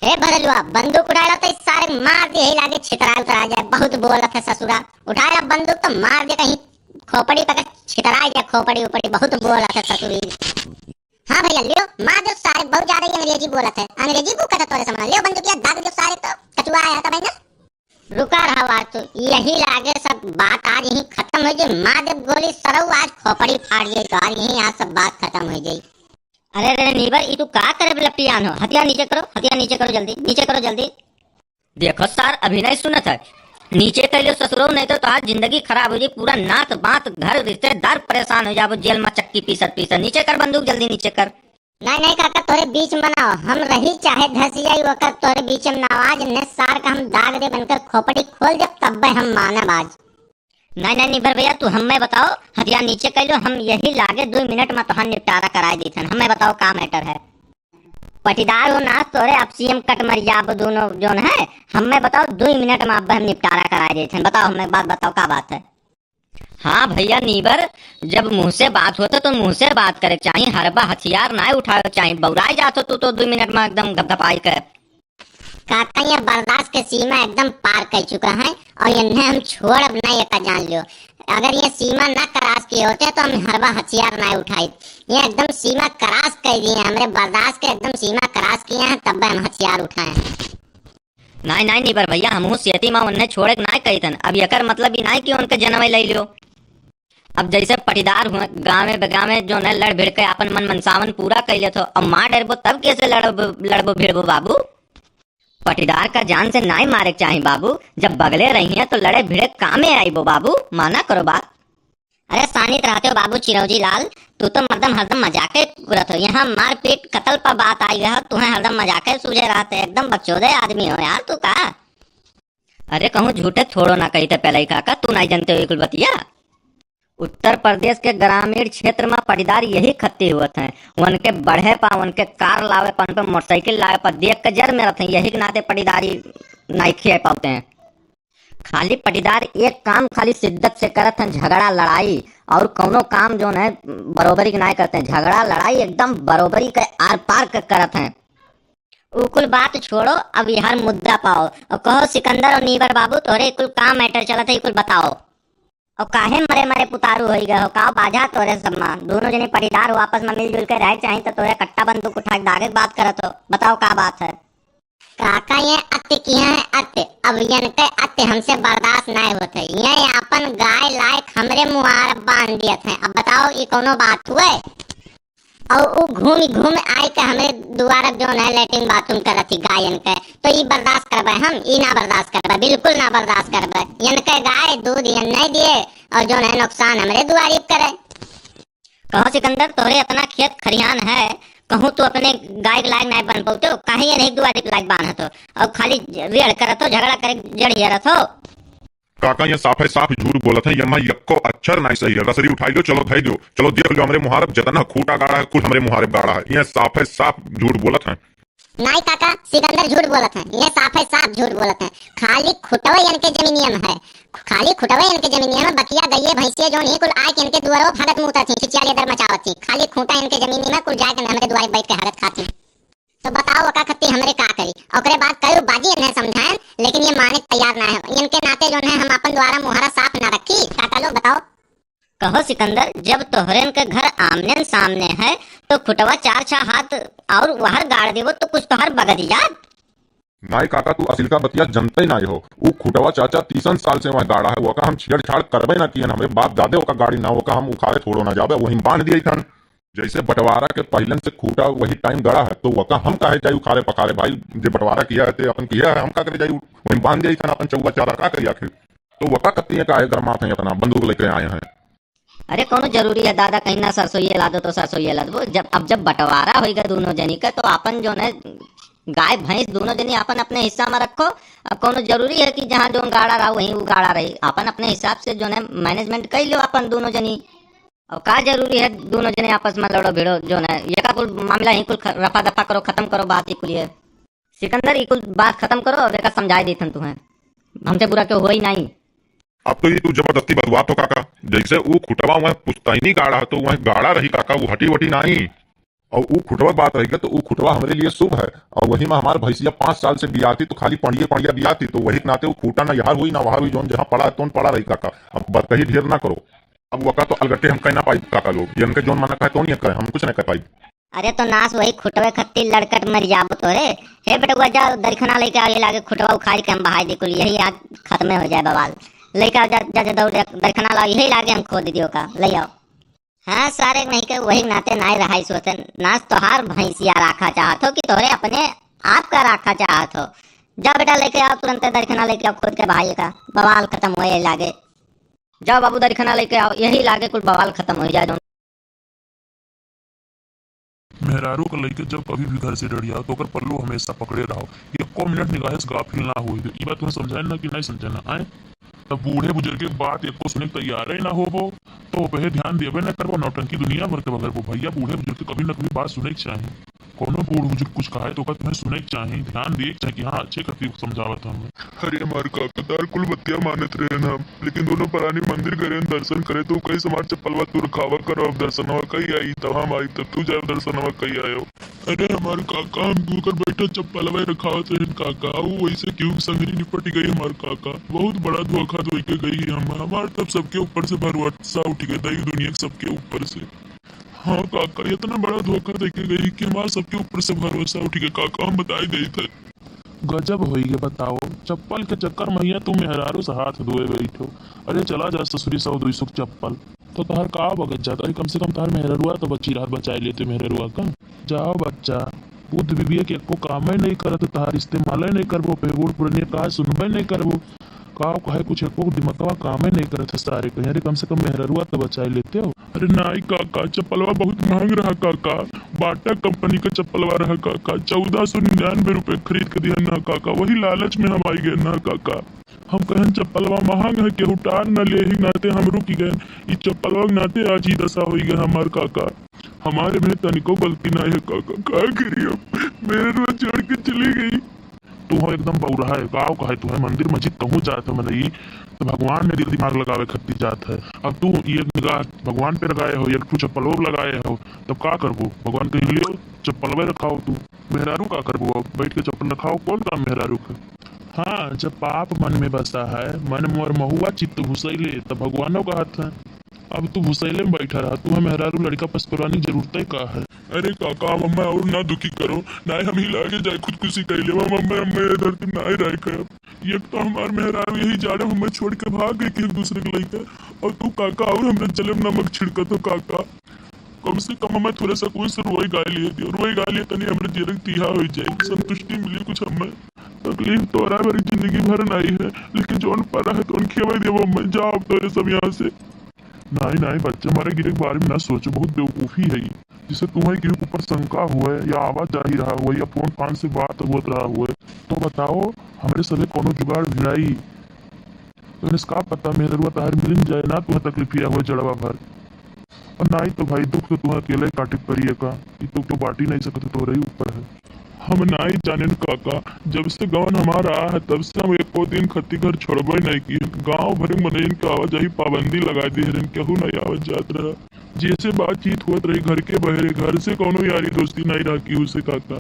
ए भदलुआ, बंदूक उठाए ला तो इस सारे मार दे, यही लागे छितराए उतरा जाए, बहुत बोलत है ससुरा। उठाए ला बंदूक तो मार दे कहीं खोपड़ी पकड़ छितराए जाए, खोपड़ी उपड़ी, बहुत बोलत है ससुरी। हाँ भैया, लियो, मार दो सारे, बहुत ज्यादा ही अंग्रेजी बोलत है। अंग्रेजी बूकत है तोरे समझ, लियो बंदूकिया, दाग दो सारे, तो कचुआ आया था भाई ना। रुका रहा आज तो, यही लागे सब बात आज यहीं खत्म हो जाए, मार दे गोली सरऊ, आज खोपड़ी फाड़ जाए तो आज यहीं आज सब बात खत्म हो जाए। अरे रे नीबर, ई तू का करे लपियान हो? हथियार नीचे करो, हथियार नीचे करो जल्दी, नीचे करो जल्दी। देखो सार, अभी नहीं सुनत है, नीचे कर लो ससुरो, नहीं तो तोहार जिंदगी खराब हो जाई। पूरा नात बात घर रिश्तेदार परेशान हो जाबो, जेल में चक्की पीसत पीसत। नीचे कर बंदूक, जल्दी नीचे कर। नहीं नहीं काका, तोरे बीच में ना हो, हम रही चाहे धस जाई, वकर तोरे बीच में ना हो। आज ने सार का हम दाग दे बनकर खोपड़ी खोल जब तब्बे हम मानब आज। नहीं नहीं निबर भैया, तू हमें बताओ, हथियार नीचे कर लो, हम यही लागे दो मिनट में तोहार निपटारा कराए दीथन। हमें बताओ का मैटर है? पटीदार हो ना तोरे, अब सीएम कट मर जाब दोनों जोन है। हमें बताओ, दो मिनट में अब हम निपटारा कराए देते हैं। बताओ, हमें बात बताओ, का बात है? हाँ भैया नीबर, जब मुँह से बात होत है तो मुँह से बात करे के चाही, हरबा हथियार ना उठावे के चाही। बौराए जात हो तू तो दो मिनट में एकदम घपघपाई के। काका, ये बर्दाश्त के सीमा एकदम पार कर चुका है और इन्हें हम छोड़ब ना, ये का जान लियो। अगर ये सीमा ना क्रॉस किए होते तो हम हरबा हथियार ना उठाइत। ये एकदम सीमा क्रॉस कर दिए हैं, हमरे बर्दाश्त के एकदम सीमा क्रॉस किए हैं, तब हम हथियार उठाए हैं। नाई, नाई, नीबर भैया, हमहू सेती मा उन्हें छोड़े के नाई कहित हन। अब एकर मतलब ई नाई कि उनके जनमे लइ लियो। अब जैसे पटीदार हुए, गाँवे बेगाँवे जौन है लड़ भिड़ के आपन मन मनसावन पूरा कइ लेत हो। अब मार डरबो तब कैसे लड़बो, लड़बो भिड़बो बाबू? पटीदार का जान से नाई मारे के चाही बाबू। जब बगले रही हैं तो लड़े भिड़े कामे आइबो बाबू, माना करो बात। अरे सानित रहते हो बाबू चिरौजी लाल, तू तो मर्दम हरदम मजाके उड़त हो। यहाँ मारपीट कतल पर बात आई गया, तुम्हें हरदम मजाके सूझे रहते, एकदम बकचोदे आदमी हो यार तू का। अरे कहूँ झूठे थोड़ो ना कही थे पहले ही काका, तू नहीं जानते हो ये कुल बतिया। उत्तर प्रदेश के ग्रामीण क्षेत्र में पटीदार यही खत्ती हुअत हैं। उनके बढ़े पा, उनके कार लावे पा, उन पे मोटरसाइकिल लावे पा देख के जर में रहते हैं, यही के नाते पटीदारी नाई खिया पाते हैं। खाली पटीदार एक काम खाली शिद्दत से करत हैं, झगड़ा लड़ाई, और कौनो काम जौन है बरोबरी के नाय करते हैं। झगड़ा लड़ाई एकदम बरोबरी के आर पार के करत हैं। उ कुल बात छोड़ो, अब यार मुद्दा पाओ और कहो सिकंदर और नीबर बाबू, तोहरे कुल का मैटर चलत है, कुल बताओ। और काहे मरे मरे पुतारू होई गए हो, का बाझा तोरे सम्मा? दोनों जने पटीदार हो, आपस में मिलजुल के रहे के चाही, तो तोरे कट्टा बंदूक उठा के दागे के बात करत हो। बताओ का बात है? काका, ये अत्य किहे हैं अत्य, अब यनके अत्य हमसे बर्दाश्त नाय होत है। ये आपन गाय लायक हमरे मुहार बांध दियत हैं। अब बताओ, ई कौनो बात हुए? और उ घूम घूम आए के हमरे दुआर जौन है लेटरिन बाथरूम करत ही गाय यनके, तो ई बर्दाश्त करबे हम? ई ना बर्दाश्त करबे, बिल्कुल ना बर्दाश्त करबे। यनके गाय दूध यन नहीं दिए और जौन है नुकसान हमरे दुआरी पे करे। कहो सिकंदर, तोहरे इतना खेत खरिहान है, कहूँ तू अपने गाय के लायक नाय बन पौते हो, काहे ये नहीं दुआरे के लायक बान्हत हो और खाली रेड़ करत हो, झगड़ा करे जड़ हियरत हो? काका, ये साफ है साफ झूठ बोलत है, ये माँ यक्को अक्षर नाय सही है। रसरी उठाई लो, चलो धई दो, चलो देख लो हमरे मुहारब जतना खूटा गाड़ा है, कुल हमरे मुहारब गाड़ा है। ये साफ है साफ झूठ बोलत है। नाई काका, सिकंदर झूठ बोलत हैं, ये साफ है साफ झूठ बोलत हैं। खाली खुटवे इनके जमीनिया में है, खाली खुटवे इनके जमीनिया में बकिया गइये भैंसिया जौन ही कुल आए के इनके दुआरो भागत मूतत थी, चिचिया लेदर मचावत थी। खाली खूटा इनके जमीनी में कुल जाके हमरे दुआरे बैठ के हगत खाती। तो बताओ ओका खत्ती हमरे का करी? ओकरे बाद कई बाजी इन्हें समझाएं, लेकिन ये माने के तैयार ना है। इनके नाते जौन है हम अपन दुआरा मुहारा साफ ना रखी। काका लोग बताओ। कहो सिकंदर, जब तोहरेन के घर आमने सामने है, तो खुटवा चार छह हाथ और वहर गाड़ देबो, तो कुछ तोहर बगदी जात। नाय काका, तू असिल का बतिया जनते नाय हो। ऊ खुटवा चाचा तीसन साल से वह गाड़ा है, वका हम छेड़छाड़ करबे ना कियन, हमरे बाप दादे वका गाड़ी ना, वका हम उखाड़े थोड़ो ना जाबे, वहीं बांध दिए थन। जैसे बंटवारा के पहिलन से खूटा वही टाइम गड़ा है, तो वका हम काहे जाई उखाड़े पखाड़े भाई, जे बंटवारा किया है, ते अपन किया है, हम का करे जाई, वहीं बांध दिए थन अपन चौवा चारा, का करी आखिर? तो वका कत्ती है काहे गरमात हैं इतना, बंदूक लेके आए हैं। अरे कौनो जरूरी है दादा, कहीं ना सरसोइये ला दो तो सरसोइये ला दो। जब, अब जब बंटवारा होइगा दोनों जनी का, तो आपन जौन है गाय भैंस दोनों जनी आपन अपने हिस्सा में रखो। अब कौनो जरूरी है कि जहाँ जौन गाड़ा रहा वहीं वो गाड़ा रही, आपन अपने हिसाब से जौन है मैनेजमेंट कर लो आपन दोनों जनी। और का जरूरी है दोनों जने आपस में लड़ो भिड़ो, जौन है ये का कुल मामला ही कुल ख-, रफा दफा करो, खत्म करो बात ही कुल ये। सिकंदर, ई कुल बात खत्म करो और एका समझाए देथन तुहें, हमसे बुरा क्यों होई नाई। अब तो ई तू जबरदस्ती बतुआत हो काका, जैसे ऊ खुटवा वह पुश्तैनी गाड़ा है तो वह गाड़ा रही काका, वो हटी वटी नाई। और ऊ खुटवा बात रही तो ऊ खुटवा हमरे लिए शुभ है, और वही में हमार भैंसिया पाँच साल से बियाती तो खाली पड़िए पड़िया बियाती, तो वही के नाते वो खूटा ना यहाँ हुई ना वहाँ हुई, जौन जहाँ पड़ा है तौन पड़ा रही काका। अब बतकही ढेर ना करो। अब वका तो अलगटे हम कह ना पाई काका लोग, ये उनके जौन मना कहे तौन ये कहे, हम कुछ ना कह पाई। अरे तो नास वही खुटवे खत्ती लड़कट मर जाबो तो रे। हे बेटवा, जा दरखना लेके आओ, ये लागे खुटवा उखाड़ के हम बहाई दे कुल, यही आग खत्मे हो जाए बवाल। लेके आओ, जा, जा, जा दौड़, जा, दरखना लाओ, यही लागे हम खोद दियो का, ले आओ। हाँ सारे नहीं के वही नाते नाय रहा इस वतन। नास तोहार भैंसिया राखा चाहत हो कि तोहरे अपने आप का राखा चाहत हो? जा बेटा लेके आओ तुरंत दरखना लेके आओ, खोद के बहाई का, बवाल खत्म होए लागे। जाओ बाबू दरखना लेके आओ, यही लागे कुल बवाल खत्म हो जाए। मेहरारू के लइके जब कभी भी घर से डरिया तो ओकर पल्लू हमेशा पकड़े रहो, एको मिनट निगाह से गाफिल ना होए दे। ई बात तुम्हें समझाए ना कि नहीं समझाना आए? तब बूढ़े बुजुर्ग के बात एको सुने के तैयार ही ना होबो, तो ओपे ध्यान देबे ना करबो, नौटंकी दुनिया भर के बगरबो। भैया बूढ़े बुजुर्ग के कभी ना कभी बात सुने के चाही। कौनो बूढ़ बुजुर्ग कुछ कहे तो ओकर तुम्हें सुने के चाही, ध्यान दिए के चाही कि हाँ, अच्छे खातिर समझावत हम। अरे हमार काका, तार कुल बतिया मानत रहे हम, लेकिन दोनों परानी मंदिर गए रहे दर्शन करे, तो कहे हमार चप्पलवा तू रखावा करो, अब दर्शनवा कई आई, तब हम आई, तब तू जाए दर्शनवा कई आयो। अरे हमार काका, हम तू कर बैठे चप्पलवा रखावत रहन काका, वो वैसे क्यों संगरी निपट गई हमार काका, बहुत बड़ा धोखा दे के गई है हम, हमार तब सबके ऊपर से भरोसा उठ गया, दई दुनिया के सबके ऊपर से। हाँ काका, इतना बड़ा धोखा दे के गई कि हमार सबके ऊपर से भरोसा उठ गया काका, हम बताई देई थे। गजब होई गए, बताओ, चप्पल के चक्कर में हियाँ तू मेहरारू से हाथ धोए बैठो। अरे चला जा ससुरी, सौ दुई सौ के चप्पल। तो तहार का बगत जात? अरे कम से कम तहार मेहररुआ तो बची रहत, बचाए लेते मेहररुआ का। जाओ बच्चा, बुद्ध विवेक एको कामे नहीं करत, तहार इस्तेमाले नहीं करबो, पे बूढ़ पुरनिया कहा सुनबे नहीं करबो। का कहे कुछ एको दिमागवा कामे नहीं करत है सारे कहीं। अरे कम से कम मेहररुआ तो बचाए लेते हो। अरे नाई काका, चप्पलवा बहुत महंग रहा काका, बाटा कंपनी का चप्पलवा रहा काका, चौदह सौ निन्यानवे रुपये खरीद के दिया ना काका, वही लालच में हम आई गए ना काका। हम कहन चप्पलवा महंग है, केहू टार न ले ही नाते हम रुक गए। ई चप्पलवा के नाते आज ई दशा होई गए हमार काका। हमारे में तनिको गलती ना है काका, का करी अब, मेहररुआ छोड़ के चली गई। तू हो एकदम बौरा है, गाँव का है, तू है मंदिर मस्जिद कहूँ जात है मनई, तो भगवान में दिल दिमाग लगावे खातिर जात है। अब तू एक निगाह भगवान पे लगाए हो, एक ठो चप्पलो लगाए हो, तब का करबो? भगवान कह लियो चप्पलवे रखाओ तू, मेहरारू का करबो? अब बैठ के चप्पल रखाओ, कौन काम मेहरारू का? हाँ, जब पाप मन में बसा है, मन मोर महुआ चित्त भुसैले, तब भगवानो कहत है। अब तू भुसैले में बैठा रहा, तू है मेहरारू लड़का पसकरानी जरूरत है का है? अरे काका, मम्मा और ना दुखी करो, ना हम ही लागे जाए खुदकुशी कर लेवा, मम्मा, मम्मा ये धरती ना ही रह कर। एक तो हमार मेहरारू यही जाड़े हमें छोड़ के भाग गई कि एक दूसरे के लइके, और तू काका और हमने जलम नमक छिड़का तो काका। कम से कम हमें थोड़ा सा कोई से रोई गाय लिए दियो, रोई गाय लिए तनी हमरे जीवन तीहा हो जाए, संतुष्टि मिली कुछ हमें। तकलीफ तोरा मेरी जिंदगी भर नहीं है, लेकिन जौन पड़ा है तो उनके वही देवो, मैं जाओ तोरे सब यहाँ से। नाई, नाई बच्चा, मरे गिरे के बारे में ना सोचो, बहुत बेवकूफ़ी है ई। जिसे तुम्हें केहू के ऊपर शंका हुए या आवाजाही रहा हुए या फोन फान से बात होत रहा हुए, तो बताओ, हमरे सभे कौनो जुगाड़ भिड़ाई। तो इनसे का पता, मेहररुआ तहार मिलिन जाए ना, तुम्हें तकलीफिया हुए जड़वा भर। और नाई तो भाई, दुख तो तुम्हें अकेले काटे के पड़ी है का, ई तो क्यों बाटी नहीं सकते, तोरे ही ऊपर है। हम नाई जानेन काका, जब से गवन हमार आया है, तब से हम एको दिन खत्ती घर छोड़बे नहीं किए। गांव भर के मनइन के आवाजाही पाबंदी लगा दिए रहन, केहू नहीं आवत जात रहा। जैसे बातचीत होत रही घर के बहरे, घर से कौनो यारी दोस्ती नहीं रहा केहू से काका।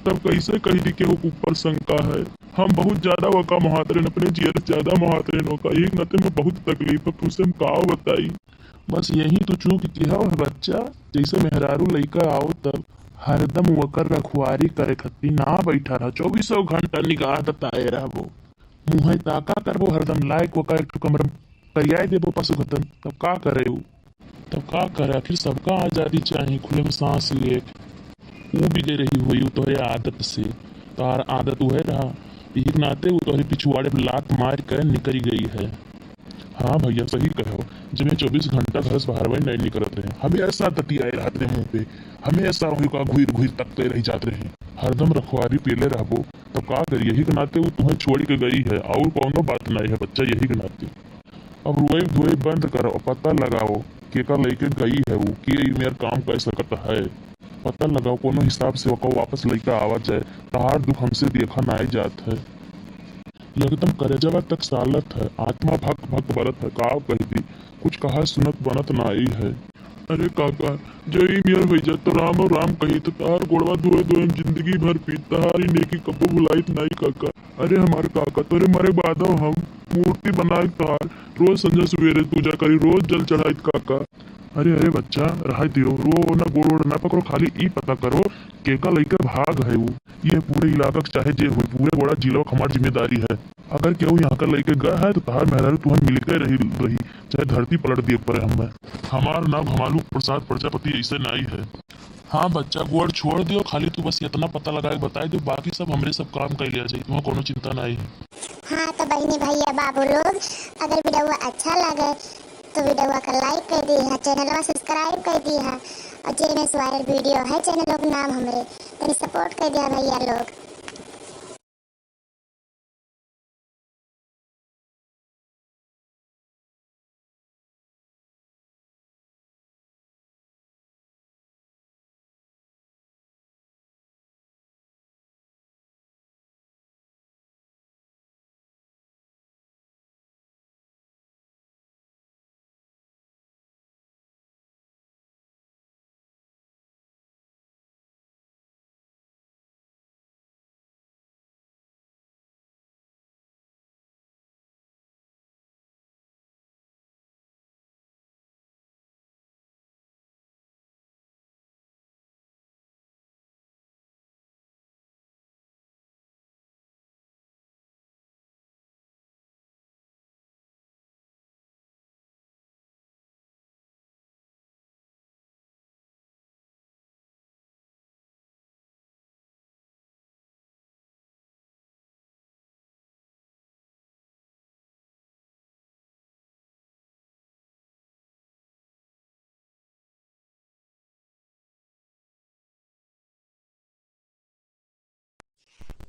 तब कैसे कह दी केहू के ऊपर शंका है? हम बहुत ज्यादा वका मोहात रहन, अपने जियर से ज्यादा मोहात रहन वका। एक नाते में बहुत तकलीफ है, उसे हम का बताई। बस यही तो चूक किया है बच्चा, जैसे मेहरारू लइका आओ तब हरदम वकर रखवारी करे खातिर ना बैठा रहा, चौबीसों घंटा निगाह दताए रहबो। मुँहे ता का करबो, हरदम लायक वका एक ठो कमरा में करियाए देबो पशु खतम, तब का करे उ? तब का करे, आखिर सबका आजादी चाही, खुले में सांस ले। ऊ बिगड़ रही हुई उ तोहरे आदत से, तोहार आदत उहे रहा, यही के नाते उ तोहरे पिछुआड़े पे लात मार के निकल गई है। हाँ भैया, सही कहो, जब ये चौबीस घंटा घर से बाहर वही नहीं निकलत रहे, हमेशा ततियाए रहत रहे मुंह पे, हमेशा वही का घुर घुर तकते रह जात रहे। हरदम रखवारी पेले रहबो, तब का करी, यही के नाते वो तुम्हें छोड़ के गई है, और कौनो बात नहीं है बच्चा, यही के नाते। अब रोए धोए बंद करो, पता लगाओ केका लइके गई है वो, के ई मेर काम कर सकत है। पता लगाओ कोनो हिसाब से ओका वापस लइके आवा जाए, तहार दुख हमसे देखा नाई जात है। एकदम करेजवा तक सालत है, आत्मा भक भक बरत है, का कह दी, कुछ कहा सुनत बनत नाई है। अरे काका, जो ई मेर होई जात तो राम और राम कही तो तहार गोड़वा धोए धोए हम जिंदगी भर पीत, तहार ई नेकी कबो भुलाइत नाई काका। अरे हमार काका, तोरे मरे बादो हम मूर्ति बनाए तोहार, रोज संझा सवेरे पूजा करी, रोज जल चढ़ाइत काका। अरे, अरे बच्चा, रहाई दियो, रो ना, गोड़ ओड़ ना पकड़ो, खाली ई पता करो केका लइके भाग है वो। ये पूरे इलाका के चाहे जे होई, पूरे बड़ा जिला के हमार जिम्मेदारी है। अगर केहू यहाँ का लइके गए है तो तहार मेहरारू तुहन मिलके रही, रही, चाहे धरती पलट दिए पड़े हमें। हमार नाम घमालू प्रसाद प्रजापति ऐसे नाई है। हाँ बच्चा, गोड़ छोड़ दियो, खाली तू बस इतना पता लगा के बताई दियो, बाकी सब हमरे सब काम कर लिया जाई, तुम्हें कोनो चिंता नहीं है। हाँ तो बहिनी भैया बाबू लोग, अगर वीडियो अच्छा लगे तो वीडियो का लाइक कर दी है, चैनलवा सब्सक्राइब कर दी है, और जे में वायरल वीडियो है चैनल के नाम हमरे, तनी सपोर्ट कर दिया भैया लोग।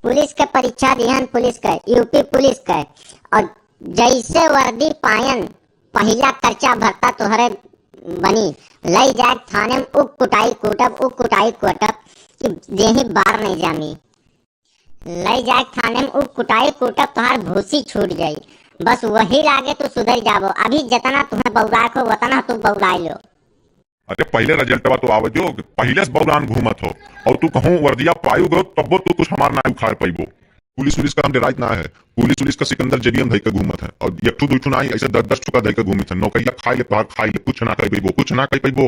पुलिस के परीक्षा दिहन, पुलिस के, यूपी पुलिस के, और जैसे वर्दी पायन, पहिला कर्चा भर्ता तोहरे बनी, लई जाए थाने में उ कुटाई कूटब, उ कुटाई कूटब कि देही बार नहीं जामी। लई जाए थाने में उ कुटाई कूटब, तोहार भूसी छूट जाई। बस वही लागे तू सुधर जाबो। अभी जितना तुम्हें बौराए को, उतना तू बौराए लो। अरे पहिले रिजल्टवा तो आवे जो, पहिले से बौरान घूमत हो, और तू कहूँ वर्दिया पायु गयो, तब्बो तू कुछ हमार ना उखाड़ पैबो। पुलिस उलिस का हम डेराइत ना है, पुलिस उलिस का सिकंदर जेबी में धई के घूमत है, और एक ठू दुई ठू ना आई, ऐसे दस दस ठू का धई के घूमत है। नौकरिया खाई ले तोहार, खाई ले, कुछ ना कर पैबो, कुछ ना कर पैबो।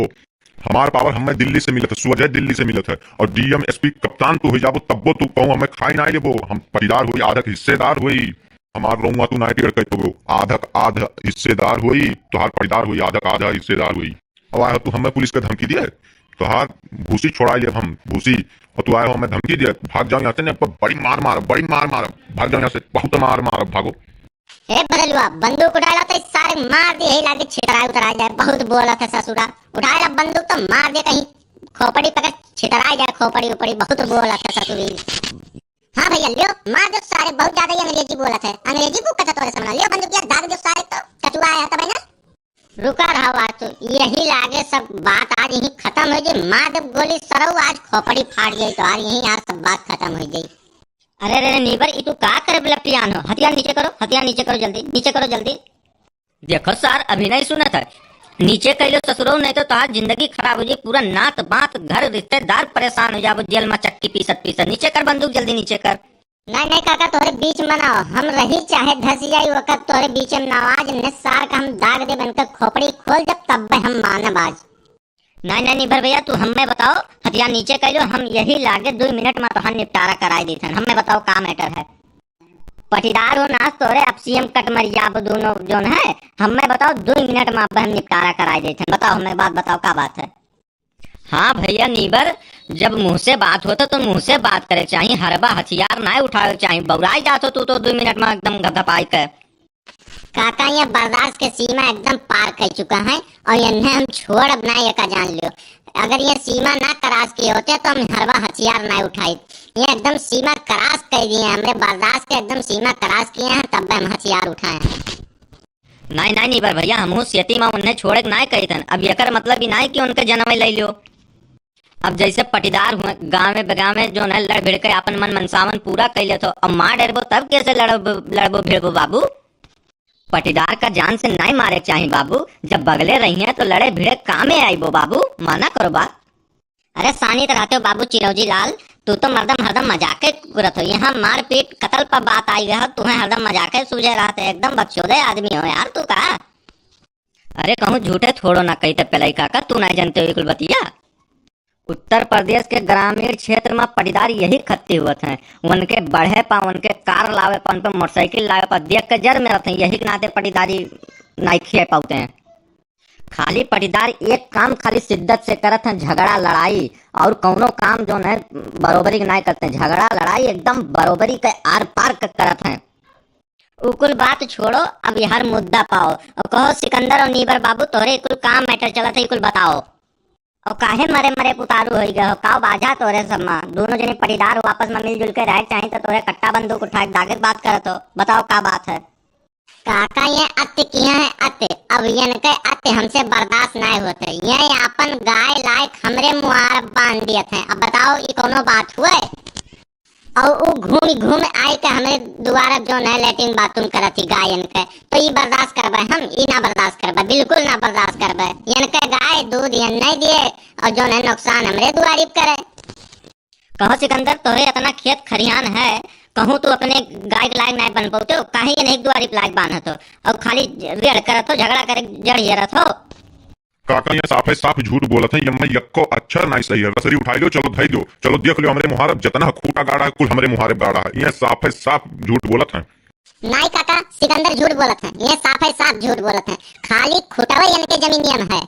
हमार पावर हमें दिल्ली से मिलत है, सोझे दिल्ली से मिलत है, और डीएम एसपी कप्तान तू हो जाबो, तब्बो तू कहूँ हमें खाई ना लेबो। हम पटीदार होई, आधक हिस्सेदार होई, हमार रउआ तू ना टेढ़ कर पैबो, आधक आध हिस्सेदार होई, तोहार पटीदार होई, आधक आध हिस्सेदार होई। अब आए हो तू हमें पुलिस के धमकी दिए, तोहार भूसी छोड़ा ले हम भूसी, और तू आए हो हमें धमकी दिए, भाग जाओ यहाँ से, नहीं अब बड़ी मार मार, बड़ी मार मार, भाग जाओ यहाँ से, बहुत मार मार, भागो। ए बदलुआ, बंदूक उठा ला तो इस सारे मार दे, यही लागे छितराए उतराए जाए, बहुत बोलत है ससुरा। उठा ला बंदूक तो मार दे कहीं खोपड़ी पकड़ छितराए जाए, खोपड़ी उपड़ी, बहुत बोलत है ससुरी। हाँ भैया, लियो, मार दो सारे, बहुत ज्यादा ही अंग्रेजी बोलत है। अंग्रेजी को कथा तोरे समझ लियो, बंदूकिया दाग दो सारे, तो कचुआ आया था भाई ना। रुका रहा आज तो, यही लागे सब बात आज यहीं खत्म हो जाए। मार दे गोली सरऊ, आज खोपड़ी फाट जाए तो आज यहीं आज सब बात खत्म हो जाए। अरे रे नीबर, ई तू का करे लपटियान हो? हथियार नीचे करो, हथियार नीचे करो जल्दी, नीचे करो जल्दी। देखो सार, अभी नहीं सुनत है, नीचे कर लो ससुरो, नहीं तो तोहार जिंदगी खराब हो जाई। पूरा नात बात घर रिश्तेदार परेशान हो जाबो, जेल में चक्की पीसत पीसत। नीचे कर बंदूक, जल्दी नीचे कर। नहीं नहीं काका, तोहरे बीच में ना हो, हम रही चाहे धस जाई, वक्त तोहरे बीच में ना हो। आज ने सार का हम दाग दे बनकर खोपड़ी खोल, जब तब हम मानब आज। नहीं नहीं निभर भैया, तू हमें बताओ, हथियार नीचे कर लो, हम यही लागे दो मिनट में तोहार निपटारा कराई देत हन। हमें बताओ का मैटर है? पटीदार हो नास तोरे, अब सीएम कट मर जाब दोनों जोन है। हमें बताओ, दो मिनट में अब हम निपटारा कराई देत हन। बताओ हमें बात, बताओ का बात है? हाँ भैया नीबर, जब मुँह से बात होत तो मुँह से बात करे चाही, हरबा हथियार ना उठावे चाही। बौराई जात हो तू तो दो मिनट में एकदम घपघपाई के। काका, ये बर्दाश्त के सीमा एकदम पार कर चुका है और इन्हें हम छोड़ब ना, ये का जान लियो। अगर ये सीमा ना क्रॉस किए होते तो हम हरबा हथियार ना उठाइत। ये एकदम सीमा क्रॉस कर दिए हैं, हमरे बर्दाश्त के एकदम सीमा क्रॉस किए हैं, तब हम हथियार उठाए हैं। नाई नाई नीबर भैया, हमहू सेती मा उन्हें छोड़े के नाई कहित हन। अब एकर मतलब ई नाई कि उनके जनवे लई लियो। अब जैसे पटीदार हुए, गाँवे बेगावे जोन है लड़ भिड़ के आपन मन मनसावन पूरा कइ लेत हो, अब मार डरबो तब कैसे लड़बो, लड़बो भिड़बो बाबू? पटीदार का जान से नाई मारे चाही बाबू, जब बगले रही हैं तो लड़े भिड़े कामे आइबो बाबू, माना करो बात। अरे सानी तो रहते हो बाबू चिरौजी लाल, तू तो मर्दम हरदम मजाके करत हो। यहाँ मारपीट कतल पर बात आई गया, तुम्हें हरदम मजाके सूझे रहते, एकदम बकचोदे आदमी हो यार तू का। अरे कहूँ झूठे थोड़ो ना कही तब पे लइका का, तू नाई जानते हो ये कुल बतिया। उत्तर प्रदेश के ग्रामीण क्षेत्र में पटीदार यही खत्ती हुवत हैं। उनके बढ़े पा, उनके कार लावे पा, उन पे मोटरसाइकिल लावे पा देख के जर में रहते हैं, यही के नाते पटीदारी नाई खिए पाते हैं। खाली पटीदार एक काम खाली शिद्दत से करत हैं, झगड़ा लड़ाई, और कौनो काम जोन है बरोबरी के नाई करते हैं। झगड़ा लड़ाई एकदम बरोबरी के आर पार क-, करत हैं। उ कुल बात छोड़ो, अब यार मुद्दा पाओ और कहो सिकंदर और नीबर बाबू, तोहरे कुल काम मैटर चलत है, कुल बताओ। और काहे मरे मरे पुतारू होई गए हो? का बाझा तोरे सब मा? दोनों जने पटीदार हो, आपस में मिलजुल के रहे के चाही, तो तोरे कट्टा बंदूक उठा के दागे के बात करत हो। बताओ का बात है? काका ये अत्य किया है अत्य, अब इनके अत्य हमसे बर्दाश्त नाय होते। ये आपन गाय लायक हमरे मुहार बांध दियत हैं। अब बताओ ये कोनो बात हुए? और उ घूम घूम आए के हमरे दुआरा जोन है लेटरिन बाथरूम करत ही गायन के, तो ई बर्दाश्त करबे हम? ई ना बर्दाश्त करबे, बिल्कुल ना बर्दाश्त करबे। इनके गाय दूध ये नहीं दिए और जोन है नुकसान हमरे दुआरी पे करे। कहो सिकंदर, तोहरे इतना खेत खरिहान है, कहूँ तू अपने गाय के लायक नहीं बन पौते हो, काहे ये नहीं दुआरी पे लायक बांधत हो और खाली रेड़ करत हो, झगड़ा करे जड़ हेरत हो? काका, ये साफे साफ झूठ बोलत हैं, ये मैं यक्को अक्षर नाई सही है। रसरी उठाई लो, चलो धई दो, चलो देख लो हमरे मुहारब, जितना खूटा गाड़ा है, कुल हमरे मुहारब गाड़ा है। ये साफे साफ झूठ बोलत हैं। नाई काका, सिकंदर झूठ बोलत हैं, ये साफे साफ झूठ बोलत हैं। खाली खुटवे इनके जमीनिया में है,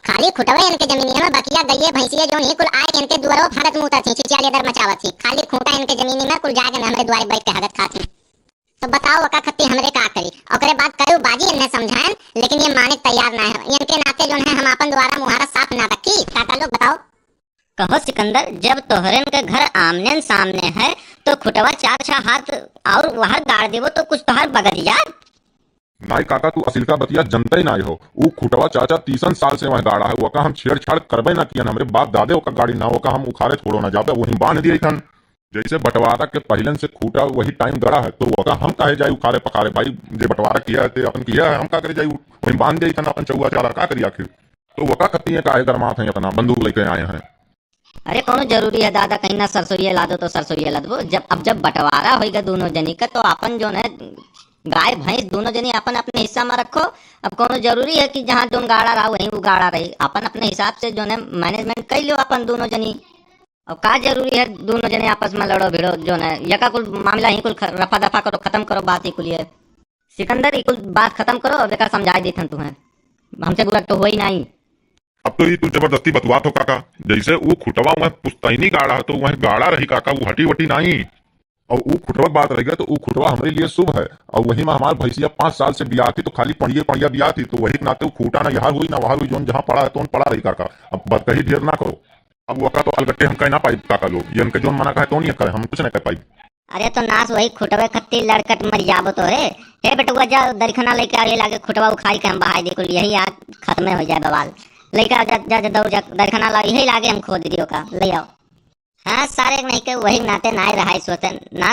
खाली खुटवे इनके जमीनिया में, बकिया गइये भैंसिया जोन ही कुल आए इनके दुआरो भागत मूतत ही, चिचिया लेदर मचावत ही। खाली खूटा इनके जमीनी में, कुल जाके हमरे दुआरे बैठ के हगत खात ही। तो बताओ, ओका खत्ती हमरे का करी? ओकरे बाद करू बाजी इन्हें समझाएन, लेकिन ये माने तैयार ना है। इनके नाते जोन है, हम आपन दुआरा मुहारा साफ ना रखी। काका लोग बताओ। कहो सिकंदर, जब तोहरन के घर आमने सामने है, तो खुटवा चार छह हाथ और वहर गाड़ देबो तो कुछ तोहार बगज जात। नाई काका, तू असिलका बतिया जनते नाई हो। ऊ खुटवा चाचा तीसन साल से वह गाड़ा है, वका हम छेड़छाड़ करबे ना कियन। हमरे बाप दादे ओका गाड़ी ना, ओका हम उखाड़े थोड़ो ना जाबे, वहीं बांध दिए थन। जैसे बंटवारा के पहिलन से खूटा वही टाइम गड़ा है, तो ओका हम काहे जाई उखाड़े पखाड़े? भाई, जे बंटवारा किया है, ते अपन किया है, हम का करे जाई? वहीं बांध दिए थन अपन चौवा चारा, का करी आखिर? तो ओका खतिए काहे गरमात हैं, अपना बंदूक लेके आए हैं। अरे, कौनो जरूरी है दादा, कहीं ना सरसोइये ला दो तो सरसोइये ला दो। जब, अब जब बंटवारा होइगा दोनों जनी का, तो अपन जौन है गाय भैंस दोनों जनी अपन अपने हिस्सा में रखो। अब कौनो जरूरी है कि जहाँ जौन गाड़ा रहा वहीं वो गाड़ा रही, अपन अपने हिसाब से जौन है मैनेजमेंट कर लियो अपन दोनों जनी। अब का जरूरी है दोनों जने आपस में लड़ो भिड़ो, जौन है यका कुल मामला ही कुल ख-, रफा दफा करो, खत्म करो बात ही कुल ये। सिकंदर, ई कुल बात खत्म करो, अब एका समझाई देथन तुहें, हमसे बुरा तो होई नाई। अब तो ई तू जबरदस्ती बतवात हो काका, जैसे ऊ खुटवा वह पुस्तैनी गाड़ा है तो वह गाड़ा रही काका, ऊ हटी वटी नाई। और ऊ खुटवा के बात रह गया तो ऊ खुटवा हमरे लिए शुभ है। और वही में हमार भैंसिया पाँच साल से बियात ही तो खाली पड़िए पड़िया बियात ही, तो वही के नाते ऊ खूटा ना यहाँ हुई ना वहाँ हुई, जौन जहाँ पड़ा है तो पड़ा रही काका। अब बतकही ढेर ना करो। अब वका तो अलगट्टे हम कह ना पाई काका लोग, ये उनके जौन मना कहे तो नहीं करे, हम कुछ नहीं कर पाई। अरे तो नास वही खुटवे खत्ती लड़कट मर जाबो तो रे। हे बेटुआ, जा दरखना लेके आ, ये लागे खुटवा उखाड़ के हम बहाई दे कुल, यही आज खत्मे हो जाए बवाल। लेके आ, जा, जा, जा, दौड़ जा, दरखना ला, यही लागे हम खोद दियो का, ले आओ। हाँ, सारे नहीं के वही नाते नाय रहा सोचते, ना